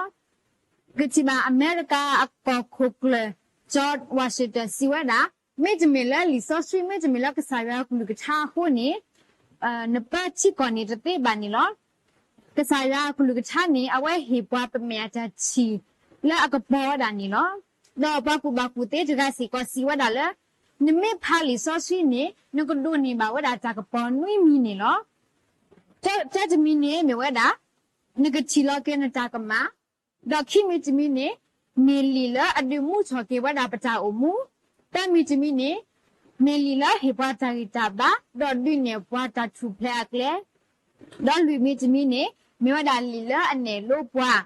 ကထံၣ်ဘၣ်အမဲရကၤအကီၢ်ခိၣ်ကျၢၢ် George Washington စံးဝဲဒၣ်, မ့တမ့ၢ်လၢလံာ်စီဆှံ မ့တမ့ၢ်လၢကစၢ်ယွၤအကလုၢ်ကထါအဃိန့ၣ် နပၢထံကီၢ်န့ၣ်တသ့ဘၣ်န့ၣ်လီၤ. ကစၢ်ယွၤအကလုၢ်ကထါန့ၣ် အဝဲဟ့ၣ်ပှၤပမဲာ်အတၢ်ထံၣ်လၢအကပီၤဝဲဒၣ်န့ၣ်လီၤ. ဒီးပှၤကူၣ်ဘၣ်ကူၣ်သ့တဂၤစ့ၢ်ကီးစံးဝဲဒၣ်လၢ နမ့ၢ်ဖးလံာ်စီဆှံန့ၣ် နကဒိးန့ၢ်ဘၣ်ဝဲဒၣ်တၢ်ကပီၤနွံမံၤန့ၣ်လီၤ. တၢတမံၤန့ၣ်မ့ၢ်ဝဲဒၣ် နကထံၣ်လီၤက့ၤနတၢ်ကမၣ်, ဒီးခံမံၤတမံၤန့ၣ် မ့ၢ်လံာ်လၢအဒုးမူထီၣ်က့ၤဝဲဒၣ်ပတၢ်အိၣ်မူ, သၢမံၤတမံၤန့ၣ် မ့ၢ်လံာ်လၢဟ့ၣ်ပှၤတၢ်ဂံၢ်တၢ်ဘါ ဒီးဒုးနဲၣ်ပှၤတၢ်ထူၣ်ဖျဲးအကျဲ, ဒီးလွံၢ်မံၤတမံၤန့ၣ် မ့ၢ်ဝဲဒၣ်လံာ်လၢအနဲၣ်လိပှၤ,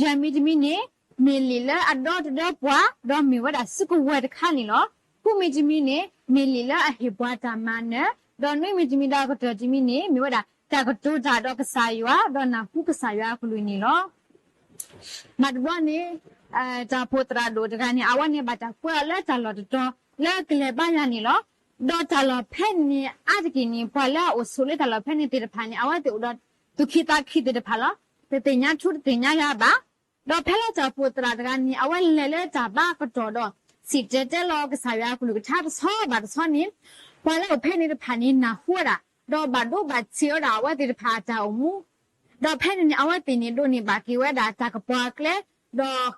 ယဲၢ်မံၤတမံၤန့ၣ် မ့ၢ်လံာ်လၢအဒီသဒၢပှၤ ဒီးမ့ၢ်ဝဲဒၣ်စုကဝဲၤတခါန့ၣ်လီၤ. ဃုမံၤတမံၤန့ၣ် မ့ၢ်လံာ်လၢအဟ့ၣ်ပှၤတၢ်မၤနၢၤ, ဒီးနွံမံၤတမံၤဒီးအကတၢၢ်တမံၤန့ၣ် မ့ၢ်ဝဲဒၣ်တၢ်ကတိၤတၢ်ဒီးကစၢ်ယွၤ ဒီးနၢ်ဟူကစၢ်ယွၤအကလုၢ်န့ၣ်လီၤ. ဘၣ်တဘျီန့ၣ် တၢ်အိၣ်ဖှိၣ်သရၣ်ဒိၣ်တဂၤန့ၣ် အဝဲန့ၣ်ဘၣ်တၢ်ကွဲးအီၤလၢတၢ်လီၢ်တတီၤ လၢကလဲၤဘါယွၤန့ၣ်လီၤ. ဒီးတၢ်လီၢ်ဖဲန့ၣ်အါတက့ၢ်န့ၣ် ပှၤလၢအအိၣ်ဆိးလၢတၢ်လီၢ်ဖဲန့ၣ်သ့ၣ်တဖၣ်န့ၣ် အဝဲသ့ၣ်အိၣ်ဒီးသူၣ်ခံသးခံသ့ၣ်တဖၣ်လီၤ. တသ့ၣ်ညါထူတသ့ၣ်ညါယွၤဘၣ်. ဒီးဖဲလၢတၢ်အိၣ်ဖှိၣ်သရၣ်တဂၤန့ၣ် အဝဲလဲၤလၢတၢ်ဘါအကတီၢ်ဒီး စံၣ်တဲၤတဲလီၤကစၢ်ယွၤအကလုၢ်ကထါတဆီဘၣ်တဆီန့ၣ် ပှၤလၢအအိၣ်ဖဲန့ၣ်တဖၣ်န့ၣ် နၢ်ဟူဝဲဒၣ် ဒီးဘၣ်ဒိဘၣ်ထံးဝဲဒၣ်အဝဲသ့ၣ်တဖၣ်အတၢ်အိၣ်မူ ဒီးဖဲန့ၣ်န့ၣ် အဝဲသ့ၣ်န့ၣ် ဒိးန့ၢ်ဘၣ်က့ၤဝဲဒၣ်တၢ်ကပီၤအကျဲ,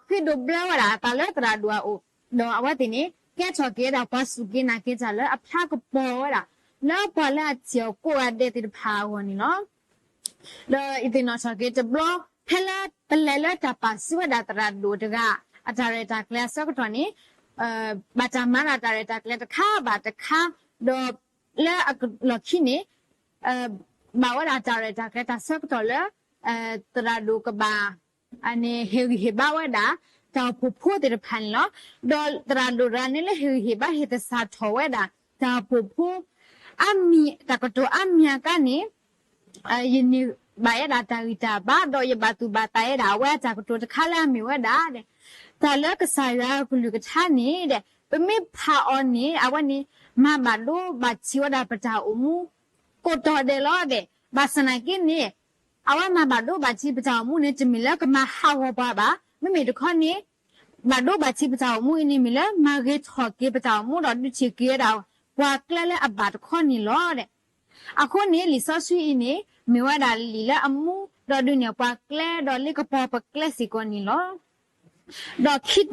ဒီးဃ့ဒိးဘျၢဝဲဒၣ်အသးလၢသရၣ်ဒိၣ်အအိၣ်, ဒီးအဝဲသ့ၣ်န့ၣ် ကဲထီၣ်က့ၤဝဲဒၣ်ပှၤစူၢ်က့ၤနာ်က့ၤတၢ်လၢအဖျါကပီၤဝဲဒၣ် လၢပှၤလၢအထံၣ်အီၤကိးဂၤဒဲးသ့ၣ်တဖၣ်အဂီၢ်န့ၣ်လီၤ. ဒီးယသ့ၣ်နီၣ်ထီၣ်က့ၤတဘျီ ဖဲလၢပလဲၤလၢတၢ်ပာ်စုဝဲဒၣ်သရၣ်ဒိၣ်တဂၤ အတၢ်ရဲၣ်တၢ်ကျဲၤအဆၢကတီၢ်န့ၣ် ဘၣ်တၢ်မၤဒၣ်တၢ်ရဲၣ်တၢ်ကျဲၤတခါဘၣ်တခါ, ဒီးလၢအလီၢ်ခံန့ၣ် ဘၣ်ဝဲဒၣ်တၢ်ရဲၣ်တၢ်ကျဲၤတၢ်ဆၢကတီၢ်လၢ သရၣ်ဒိၣ်ကဘၣ် အန့ၣ် ဟ့ၣ်ဂံၢ်ဟ့ၣ်ဘါဝဲဒၣ် တၢ်အိၣ်ဖှိၣ်ဖိသ့ၣ်တဖၣ်န့ၣ်လီၤ. ဒီးသရၣ်ဒိၣ်တဂၤန့ၣ်လၢဟ့ၣ်ဂံၢ်ဟ့ၣ်ဘါဟ့ၣ်သဆၣ်ထီၣ်ဝဲဒၣ် တၢ်အိၣ်ဖှိၣ်ဖိ အါမံၤ တၢ်ကတိၤအါမံၤအကျါန့ၣ် ယန့ၢ်ဘၣ်ဝဲဒၣ်တၢ်ဂံၢ်တၢ်ဘါ ဒီးယဘၣ်သူၣ်ဘၣ်သးဝဲဒၣ်အဝဲအတၢ်ကတိၤတခါလၢအမ့ၢ်ဝဲဒၣ် တၢ်လၢကစၢ်ယွၤအကလုၢ်ကထါန့ၣ်ဒီး ပမ့ၢ်ဖးအီၤန့ၣ် အဝဲန့ၣ် မၤဘၣ်ဒိဘၣ်ထံးဝဲဒၣ်ပတၢ်အိၣ်မူ ကိးတီၤဒဲးလီၤဒီး ဘၣ်ဆၣ်နာ်က့န့ၣ် အဝဲမၤဘၣ်ဒိဘၣ်ထံးပတၢ်အိၣ်မူန့ၣ် တမ့ၢ်လၢကမၤဟးဂီၤပှၤဘၣ်. မ့မ့ၢ်တခီန့ၣ် ဘၣ်ဒိဘၣ်ထံးပတၢ်အိၣ်မူအံၤန့ၣ် မ့ၢ်လၢမၤဂ့ၤထီၣ်က့ၤပတၢ်အိၣ်မူဒီးဒုးထံၣ်က့ၤဝဲဒၣ် ပှၤကျဲလၢအဘၣ်တခီန့ၣ်လီၤ. အဃိန့ၣ် လံာ်စီဆှံအံၤန့ၣ် မ့ၢ်ဝဲဒၣ်လံာ်လၢအမူ ဒီးဒုးနဲၣ်ပှၤကျဲဒီးလ့ကပီၤပကျဲစ့ၢ်ကီးန့ၣ်လီၤ. ဒီး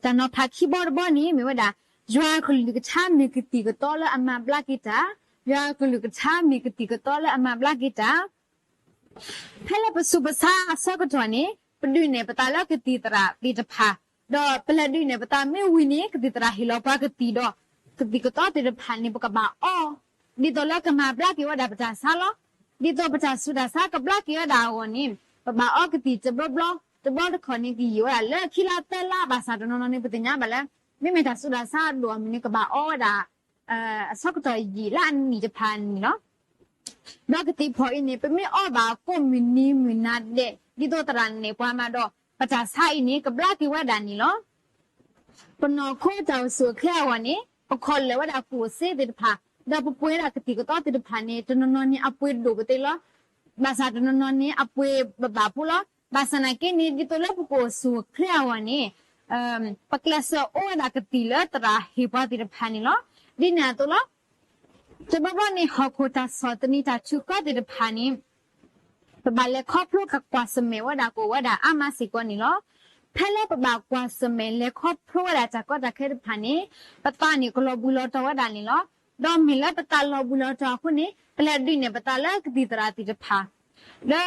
တၢ်နီၤဖးခံဘီတဘီန့ၣ် မ့ၢ်ဝဲဒၣ် ယွၤအကလုၢ်ကထါမ့ၢ်ကသံၣ်ကသီလၢအမၤဘျါက့ၤတၢ်, ယွၤအကလုၢ်ကထါမ့ၢ်ကသံၣ်ကသီလၢအမၤဘျါက့ၤတၢ် ဖဲလၢပဆူးပဆါအဆၢကတီၢ်န့ၣ် ပဒုးနဲၣ်ပသးလၢကသံၣ်သရၣ်သ့ၣ်တဖၣ်, ဒီးပလဲၤဒုးနဲၣ်ပသးမ့ၢ်ဝံၤန့ၣ် ကသံၣ်သရၣ်ဟ့ၣ်လီၤပှၤကသံၣ်ဒီး ကသံၣ်ကသီသ့ၣ်တဖၣ်န့ၣ် ပကဘၣ်အီ ဒ်သိးလၢကမၤဘျါက့ၤဝဲဒၣ်ပတၢ်ဆါလီၤ. ဒ်သိးပတၢ်ဆူးတၢ်ဆါကဘျါက့ၤဝဲဒၣ်အဂီၢ်န့ၣ် ပဘၣ်အီကသံၣ်တဘျီဘျီ, တဘျီတခီၣ်န့ၣ် ကယံာ်ဝဲဒၣ်လၢခံလါသၢလါ ဘၣ်ဆၣ်တနီၤနီၤန့ၣ် ပသ့ၣ်ညါဘၣ်လၢ မ့မ့ၢ်တၢ်ဆူးတၢ်ဆါအဒိၣ်အမုၢ်န့ၣ် ကဘၣ်အီဝဲဒၣ် အဆၢကတီၢ်ယံာ်လၢအနံၣ်တဖၣ်န့ၣ်လီၤ. ဒီးကသံၣ်ဖီၣ်အံၤန့ၣ် ပမ့ၢ်အီဘၣ်ကိးမုၢ်နံၤမုၢ်နၤဒဲး ဒ်သိးသရၣ်နဲၣ်ပှၤမးဒီး ပတၢ်ဆါအံၤန့ၣ် ကဘျါက့ၤဝဲဒၣ်န့ၣ်လီၤ. ပနီၢ်ခိတၢ်အိၣ်ဆူၣ်အိၣ်ချ့အဂီၢ်န့ၣ် ပခီၣ်လၢာ်ဝဲဒၣ်ကျိၣ်စ့သ့ၣ်တဖၣ်, ဒီးပပှ့ၤဝဲဒၣ်ကသံၣ်ကသီသ့ၣ်တဖၣ်န့ၣ် တနီၤနီၤန့ၣ် အပှ့ၤဒိၣ်ပသ့လီၤ. ဘၣ်ဆၣ်တနီၤနီၤန့ၣ် အပှ့ၤဘၣ်ဘၣ်ဖိလီၤ. ဘၣ်ဆၣ်နာ်က့န့ၣ် ဒ်သိးလၢပကအိၣ်ဆူၣ်အိၣ်ချ့အဂီၢ်န့ၣ် ပကျဲးစၢးအီဝဲဒၣ်ကသံၣ်လၢသရၣ်ဟ့ၣ်ပှၤသ့ၣ်တဖၣ်န့ၣ်လီၤ. ဒ်န့ၣ်အသိးလီၤ. တဘျီဘျီန့ၣ် ဟီၣ်ခိၣ်တၢ်ဆီၣ်သနံးတၢ်ထုကီသ့ၣ်တဖၣ်န့ၣ် ပဘၣ်လဲၤခီဖျိကကွၢ်ဆၢၣ်မဲာ်ဝဲဒၣ်ကအိၣ်ဝဲဒၣ်အါမးစ့ၢ်ကီးန့ၣ်လီၤ. ဖဲလၢပဘၣ်ကွၢ်ဆၢၣ်မဲာ်လဲၤခီဖျိဝဲဒၣ်တၢ်ကီတၢ်ခဲတဖၣ်န့ၣ် ပသးန့ၣ်ကလီၤဘှံးလီၤတီၤဝဲဒၣ်န့ၣ်လီၤ. ဒီးမ့ၢ်လၢပသးလီၤဘှံးလီၤတီၤအဃိန့ၣ် ပလဲၤဒုးနဲၣ်ပသးလၢကသံၣ်သရၣ်သ့ၣ်တဖၣ် လၢ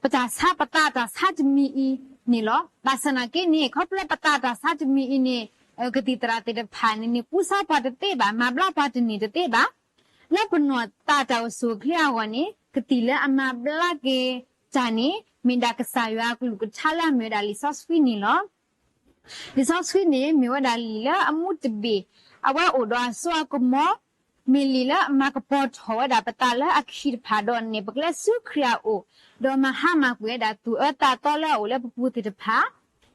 ပတၢ်ဆါ ပသးတၢ်ဆါတမံၤအံၤန့ၣ်လီၤ. ဘၣ်ဆၣ်နာ်က့န့ၣ် ခီဖျိပသးတၢ်ဆါတမံၤအံၤန့ၣ် ကသံၣ်သရၣ်သ့ၣ်တဖၣ်န့ၣ်န့ၣ် ကူစါပှၤတသ့ဘၣ်, မၤဘျါပှၤတန့ၢ်တသ့ဘၣ်. လၢပနီၢ်သးတၢ်အိၣ်ဆူၣ်အိၣ်ချ့အဂီၢ်န့ၣ် ကသံၣ်လၢအမၤဘျါက့ၤတၢ်န့ၣ် မ့ၢ်ဒၣ်ကစၢ်ယွၤအကလုၢ်ကထါလၢအမ့ၢ်ဝဲဒၣ်လံာ်စီဆှံန့ၣ်လီၤ. လံာ်စီဆှံန့ၣ် မ့ၢ်ဝဲဒၣ်လံာ်လၢအမူတဘ့ၣ်, အဝဲအိၣ်ဒီးအစိအကမီၤ, မ့ၢ်လံာ်လၢအမၤကပီၤထီၣ်ဝဲဒၣ်ပသးလၢအခံတဖၣ် ဒီးနဲၣ်ပကျဲဆူခရံာ်အအိၣ်, ဒီးမၤဟါမၢ်ကွံာ်ဝဲဒၣ်သူၣ်အၢသးသီလၢအအိၣ်လၢပပူၤသ့ၣ်တဖၣ်,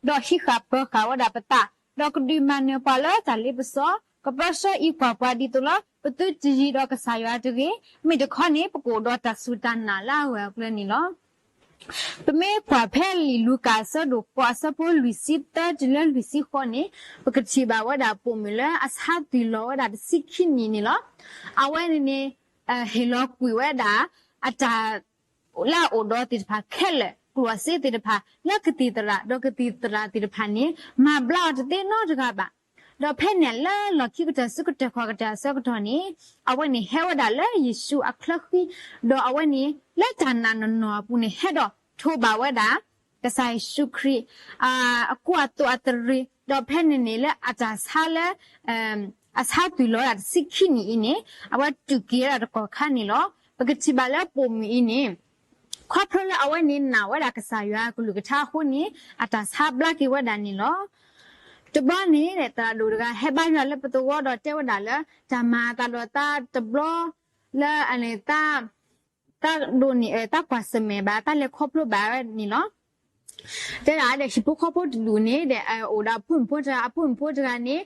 ဒီးဟံးဃာ်ပၢၤဃာ်ဝဲဒၣ်ပသး, ဒီးကဒုးမၤနၢၤပှၤလၢတၢ်လ့ပစီ, ကပၢဆှၢအံးကွၢ်ပှၤဒ်သိးလၢ ပသုတယံၤဒီးကစၢ်ယွၤတဂ့ၤ, မ့ၢ်တခီန့ၣ် ပကအိၣ်ဒီးတၢ်စူၢ်တၢ်နာ်လၢအဂၢၢ်အကျၢၤန့ၣ်လီၤ. ပမ့ၢ်ကွၢ်ဖဲလံာ်လူၤကၣ်အဆၢဒိၣ်ဃိး အဆၢဖိလွံၢ်ဆံသၢတုၤလၢလွံၢ်ဆံဃိးန့ၣ် ပကထံၣ်ဘၣ်ဝဲဒၣ်ပိာ်မုၣ်လၢအဆါသွံၣ်လီၤဝဲဒၣ်တဆံခံနံၣ်န့ၣ်လီၤ. အဝဲန့ၣ်န့ၣ် ဟ့ၣ်လီၤကွံာ်ဝဲဒၣ် အတၢ် လၢအအိၣ်ဒီးသ့ၣ်တဖၣ်ခဲလၢာ် ကျိၣ်စ့သ့ၣ်တဖၣ် လၢကသံၣ်သရၣ် ဒီးကသံၣ်သရၣ်သ့ၣ်တဖၣ်န့ၣ် မၤဘျါအီၤတသ့နီတဂၤဘၣ်. ဒီးဖဲန့ၣ်လၢလီၢ်ခံကတၢၢ်ဆူကတၢၢ်ခီၣ်ကတၢၢ်အဆၢကတီၢ်န့ၣ် အဝဲန့ၣ်ဟဲဝဲဒၣ်လၢယ့ၣ်ၡူးအချၢဃံ, ဒီးအဝဲန့ၣ် လၢတၢ်နာ်နီၢ်နီၢ်အပူၤန့ၣ် ဟဲဒီးထိးဘၣ်ဝဲဒၣ် ကစၢ်ယ့ၣ်ၡူးခရံာ် အကူအသိးအသရ့ၤ, ဒီးဖဲန့ၣ်န့ၣ်လၢအတၢ်ဆါလၢ အဆါသွံၣ်လီၤဝဲဒၣ်တဆံခံနံၣ်အံၤန့ၣ် အဝဲတူၢ်က့ၤဝဲဒၣ်တကီၢ်ခါန့ၣ်လီၤ. ပကထံၣ်ဘၣ်လၢပိာ်မုၣ်အံၤန့ၣ် ခီဖျိလၢအဝဲန့ၣ်နာ်ဝဲဒၣ်ကစၢ်ယွၤကလုၢ်ကထါအဃိန့ၣ် အတၢ်ဆါဘျါက့ၤဝဲဒၣ်န့ၣ်လီၤ. တဘျီန့ၣ် သရၣ်ဒိၣ်တဂၤဟဲဘါယွၤလၢပသဝီဒီးတဲဝဲဒၣ်လၢ တၢ်မၤအသးဒီးသးတဘျီလၢ သးဒိးန့ၢ် သးကွၢ်ဆၢၣ်မဲာ်ဘၣ် သးလဲၤခီဖျိဘၣ်ဝဲန့ၣ်လီၤ. တဲဒၣ်ဒီးဟံၣ်ဖိဃီဖိတဒူၣ်န့ၣ်ဒီး အိၣ်ဒီးအဖိမုၣ်ဖိတဂၤ အဖိမုၣ်ဖိတဂၤန့ၣ်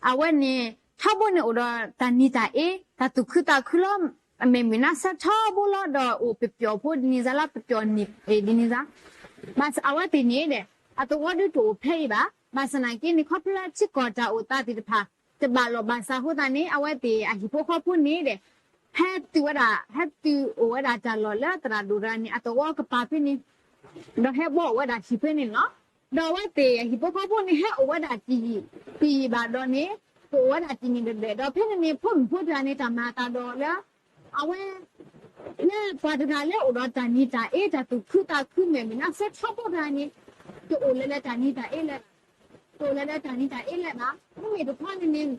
အဝဲန့ၣ် ထီဘိန့ၣ်အိၣ်ဒီးတၢ်နံၤတၢ်အ့ တၢ်သူၣ်ခုသးခုလီၤ. အမဲာ်မုာ်နါဆၢထီဘိလီၤ ဒီးအိၣ်ပပျီၣ်ဖိဒ်န့ၣ်စါလီၤ ပပျီၣ်န့ၣ်ဒ်န့ၣ်စါ ဘၣ်ဆၣ်အဝဲသ့ၣ်န့ၣ်ဒီး အသဝီဒုးတအိၣ်ဖဲအံၤဘၣ်. ဘၣ်ဆၣ်နာ်က့န့ၣ် ခီဖျိလၢထံကီၢ်တၢ်အိၣ်သးသ့ၣ်တဖၣ် တဘၣ်လီၢ်ဘၣ်စးအဃိသတးန့ၣ် အဝဲသ့ၣ်အဟံၣ်ဖိဃီဖိန့ၣ်ဒီး ဟဲသုးဝဲဒၣ် ဟဲသုးအိၣ်ဝဲဒၣ်တၢ်လီၢ်လၢသရၣ်ဒိၣ်တဂၤန့ၣ် အသဝီကပၤဖဲန့ၣ် ဒီးဟဲဘှီအိၣ်ဝဲဒၣ်ဟံၣ်ဖဲန့ၣ်လီၤ. ဒီးအဝဲသ့ၣ်အဟံၣ်ဖိဃီဖိန့ၣ် ဟဲအိၣ်ဝဲဒၣ်တယံာ် တယံာ်ဘၣ်ဒီးန့ၣ် ကအိၣ်ဝဲဒၣ်တနံၣ်တဒဲး ဒီးဖဲန့ၣ်န့ၣ် ဖိမုၣ်ဖိတဂၤန့ၣ် တၢ်မၤအသးဒီးလၢ အဝဲ လၢပှၤတဂၤလၢအိၣ်ဒီးတၢ်နံၤတၢ်အ့ တၢ်သူၣ်ခုသးခုမဲာ်မုာ်နါဆၢထီဘိတဂၤန့ၣ် တအိၣ်လၢလၢတၢ်နံၤတၢ်အ့လဲၣ်ဘၣ်. တအိၣ်လၢလၢတၢ်နံၤတၢ်အ့လဲၣ်ဘၣ်. မ့မ့ၢ်တခီန့ၣ်န့ၣ်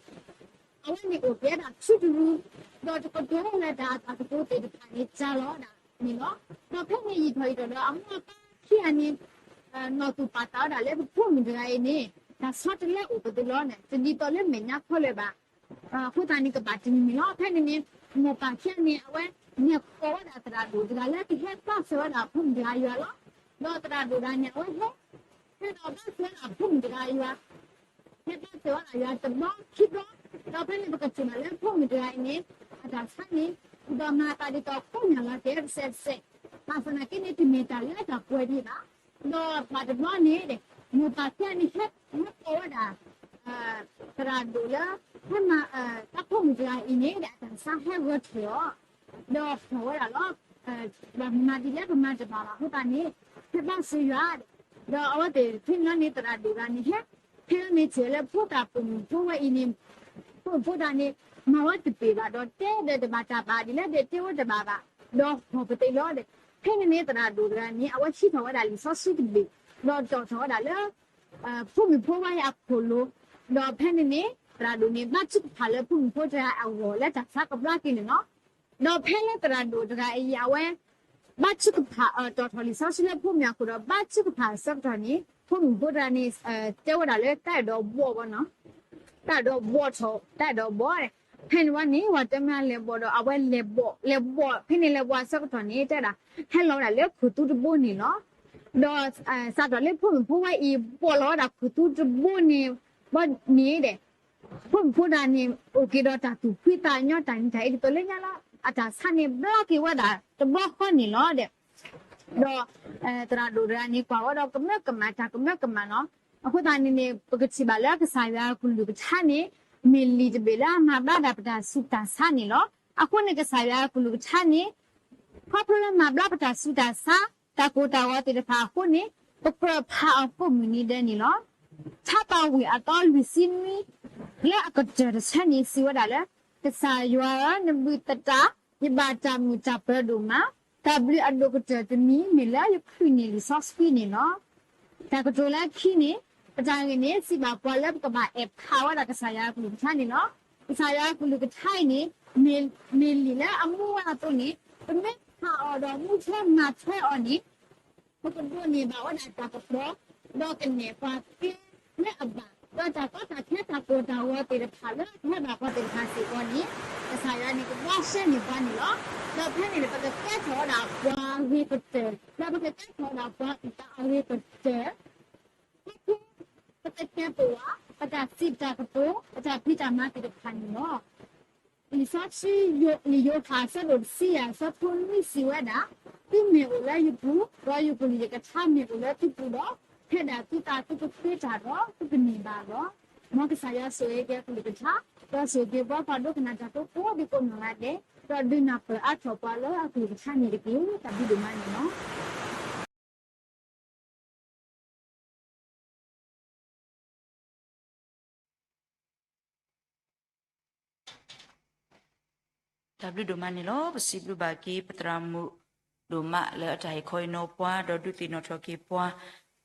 အဝဲန့ၣ်အိၣ်ကဲဒၣ်ဆူတရူး ဒီးတကတိၤလၢတၢ်အတၢ်ကတိၤသ့ၣ်တဖၣ်န့ၣ် စှၤလီၤဝဲဒၣ်န့ၣ်လီၤ. ဒီးဖဲန့ၣ်ယံာ်ထီၣ်ယံာ်ထီၣ်ဒီး အမိၢ်အပၢ်ခံဂၤန့ၣ် နီၢ်သူၣ်ပာ်သးဝဲဒၣ်လၢပဖိမုၣ်တဂၤအံၤန့ၣ် တၢ်ဆီတလဲအိၣ်ပသ့လီၤန့ၣ် တဒ်သိးလၢမဲာ်ညါခီလၢၤဘၣ်. အဃိသတးန့ၣ် ကဘၣ်တနံၤန့ၣ်လီၤ. ဖဲန့ၣ်န့ၣ် မိၢ်ပၢ်ခံဂၤန့ၣ် အဝဲ လဲၤကိးဝဲဒၣ်သရၣ်ဒိၣ်တဂၤလၢကဟဲဘါစၢၤဝဲဒၣ်ဖိမုၣ်တဂၤယွၤလီၤ. ဒီးသရၣ်ဒိၣ်တဂၤန့ၣ် အဝဲဟဲ ဟဲဒီးဘါစၢၤဝဲဒၣ်ဖိမုၣ်တဂၤယွၤ ဟဲဘါစၢၤဝဲဒၣ်ယွၤတဘျီခံဘျီ, ဒီးဖဲန့ၣ်ပကထံၣ်ဘၣ်လၢဖိမုၣ်တဂၤအံၤန့ၣ် အတၢ်ဆါန့ၣ် ဒီးမၤအသးဒ်သိးကိးညၣ်လီၤတဲာ်တစဲးတစဲး, ဘၣ်ဆၣ်သနာ်က့န့ၣ် တမ့ၢ်တၢ်လၢတၢ်ကွဲးဒံးဘၣ်. ဒီးဘၣ်တဘျီန့ၣ် မိၢ်ပၢ်ခံဂၤန့ၣ် ဟဲကိးဝဲဒၣ် သရၣ်ဒိၣ်လၢ ဟဲမၤ တၢ်ဖိမုၣ်တဂၤအံၤန့ၣ် အတၢ်ဆါဟဲဂၢၢ်ထီၣ်အီၤ ဒီးဟီၣ်ဝဲဒၣ်လီၤ. ပမၤဒ်လဲၣ်ပမၤတဘၣ်ဘၣ်အဃိသတးန့ၣ် ဟဲဘါစၢၤယွၤ, ဒီးအဝဲသ့ၣ်ဖဲန့ၣ်လီၤန့ၣ် သရၣ်ဒိၣ်တဂၤန့ၣ် ဟဲ ဖဲန့ၣ်ထံၣ်လၢဖိသၣ်ပိာ်မုၣ်ဖိဝဲအံၤန့ၣ် ဖိမုၣ်ဖိတဂၤန့ၣ် မၤဝဲတပ့ၤဘၣ် ဒီးတဲဒီးတဘၣ်တၢ်ဘၣ်ဒ်လဲၣ်ဒီးတဲဝဲတဘၣ်ဘၣ်, ဒီးဟီၣ်ပသ့လီၤဒီး ဖဲန့ၣ်န့ၣ်သရၣ်ဒိၣ်တဂၤန့ၣ် အဝဲဟံးထီၣ်ဝဲဒၣ်လံာ်စီဆှံတဘ့ၣ် ဒီးတီၣ်ထီၣ်ဝဲဒၣ်လၢ ဖိမုၣ်ဖိဝဲအံၤအခိၣ်လိၤ, ဒီးဖဲန့ၣ်န့ၣ် သရၣ်ဒိၣ်န့ၣ် ဘါထုကဖၣ်လၢဖိမုၣ်ဖိတဂၤအဂီၢ်လၢတၢ်ဆါကဘျါက့ၤန့ၣ်လီၤ. ဒီးဖဲလၢသရၣ်ဒိၣ်တဂၤအံၤ အဝဲ ဘါထုကဖၣ် တီၣ်ထီၣ်လံာ်စီဆှံလၢဖိမုၣ်အခိၣ်ဒီး ဘါထုကဖၣ်အဆၢကတီၢ်န့ၣ် ဖိမုၣ်ဖိတဂၤန့ၣ် တဲဝဲဒၣ်လၢတၢ်အဲၣ်ဒိးဘှီၣ်ဘၣ်နီၤ, တၢ်အဲၣ်ဒိးဘှီၣ်ထီၣ် တၢ်အဲၣ်ဒိးဘှီၣ်, ဖဲန့ၣ်ဝဲန့ၣ် ပှၤတဲမ့ၢ်လဲၤဘှီၣ်ဒီး အဝဲလဲၤဘှီၣ် လဲၤဘှီၣ် ဖဲန့ၣ်လဲၤဘှီၣ်အဆၢကတီၢ်န့ၣ် တဲဒၣ် ဟဲလီၤဝဲဒၣ်လၢခိၣ်သူတဘိန့ၣ်လီၤ. ဒီး စးထီၣ်လၢဖိမုၣ်ဖိဝဲအံၤ ဘှီၣ်လီၤဝဲဒၣ်ခိၣ်သူတဘိန့ၣ် ဘၣ်န့ၣ်ဒီး ဖိမုၣ်ဖိတဂၤန့ၣ် အိၣ်က့ၤဒီးတၢ်သူၣ်ဖှံသးညီ တၢ်နံၤတၢ်အ့ ဒ်သိးလၢညါလီၤ. အတၢ်ဆါန့ၣ် ဘျါက့ၤဝဲဒၣ်တဘျီဃီန့ၣ်လီၤဒီး ဒီး သရၣ်ဒိၣ်တဂၤန့ၣ် ကွၢ်ဝဲဒီးကမၢကမၣ် တၢ်ကမၢကမၣ်လီၤ. အဃိသတးန့ၣ်န့ၣ် ပကထံၣ်ဘၣ်လၢကစၢ်ယွၤကလုၢ်ကထါန့ၣ် မ့ၢ်လံာ်တဘ့ၣ်လၢအမၤဘျါဒၣ်ပတၢ်ဆူးတၢ်ဆါန့ၣ်လီၤ. အဃိန့ၣ် ကစၢ်ယွၤအကလုၢ်ကထါန့ၣ် ခီဖျိလၢမၤဘျါပတၢ်ဆူးတၢ်ဆါ တၢ်ကိၢ်တၢ်ဂီၤသ့ၣ်တဖၣ်အဃိန့ၣ် ပကြၢးဖးအီၤကိးမုၢ်နံၤဒဲးန့ၣ်လီၤ. ထါပာ်ဝ့ၢ်အသီလွံၢ်ဆံနွံ လၢအကတၢၢ်တဆၢန့ၣ် စံးဝဲဒၣ်လၢ ကစၢ်ယွၤဧၢ, နဘုၣ်သတး ယဘၣ်တၢ်မုာ်တၢ်ပၢၤဒိၣ်မး, တၢ်ဘျုးအဒိၣ်ကတၢၢ်တမံၤ မ့ၢ်လၢယချုးန့ၢ်လံာ်စီဆှံန့ၣ်လီၤ. တၢ်ကတိၤလၢခံန့ၣ် ပတၢ်ဂ့ၢ်န့ၣ် စံးဘၣ်ပှၤလၢပကဘၣ်အဲၣ်ဖးဝဲဒၣ်ကစၢ်ယွၤအကလုၢ်ကထါန့ၣ်လီၤ. ကစၢ်ယွၤအကလုၢ်ကထါအံၤန့ၣ် မ့ၢ်လံာ်လၢအမူဝဲအသိးန့ၣ် ပမ့ၢ်ဖးအီၤဒီးမူထွဲမၤထွဲအီၤန့ၣ် ပကဒိးန့ၢ်ဘၣ်ဝဲဒၣ်တၢ်ကပီၤ ဒီးကနဲၣ်ပှၤသ့လၢအဘၣ် ဒီးတၢ်ကီတၢ်ခဲတၢ်ကိၢ်တၢ်ဂီၤသ့ၣ်တဖၣ်လၢအဟဲဘၣ်ပှၤသ့ၣ်တဖၣ်စ့ၢ်ကီးန့ၣ် ကစၢ်ယွၤန့ၣ်ကဘှါရှဲန့ၢ်ပှၤန့ၣ်လီၤ. ဒီးဖဲန့ၣ်န့ၣ် ပကကဲထီၣ်ဝဲဒၣ်ပှၤအဂ့ၤကတၢၢ် ဒီးပကကဲထီၣ်ဝဲဒၣ်ပှၤအုၣ်သးအဂ့ၤကတၢၢ် ဖဲ ပကကဲပဝး ပတၢ်စံးတၢ်ကတိၤ ပတၢ်ဖံးတၢ်မၤသ့ၣ်တဖၣ်န့ၣ်လီၤ. လံာ်စီဆှံ လံာ်ယိၤဟၣ်အဆၢဒိၣ်တဆံယဲၢ်အဆၢဖိနွံစံးဝဲဒၣ်, သုမ့ၢ်အိၣ်လၢယပူၤ, ဒီးယပူၤန့ၣ်ယကထါမ့ၢ်အိၣ်လၢသုပူၤဒီး, ဖဲဒၣ်သုသးသုကဃ့တၢ်ဒီး သုကန့ၢ်ဘၣ်လီၤ. မ်ကစၢ်ယွၤဆိၣ်ဂ့ၤက့ၤအကလုၢ်ကထါ, ဒီးဆိၣ်ဂ့ၤက့ၤပှၤကိးဒိကနၣ်တၢ်ဖိကိးဒံကိးနီၢ်ဂၤဒဲး, ဒီးဒုးနၢ်ပၢၢ်အါထီၣ်ပှၤလၢအကလုၢ်ကထါန့ၣ်တက့ၢ်. တၢ်ဘျုးဒိၣ်မးန့ၣ်လီၤ. တၢ်ဘျုးဒိၣ်မးန့ၣ်လီၤ. ပစံးဘျုးဘၣ်က့ၤပသရၣ်မုၣ်ဒိၣ်မးလၢအတၢ်ဟ့ၣ်ခီဟ့ၣ်နီၤပှၤ ဒီးဒုးသ့ၣ်နီၣ်ထီၣ်က့ၤပှၤ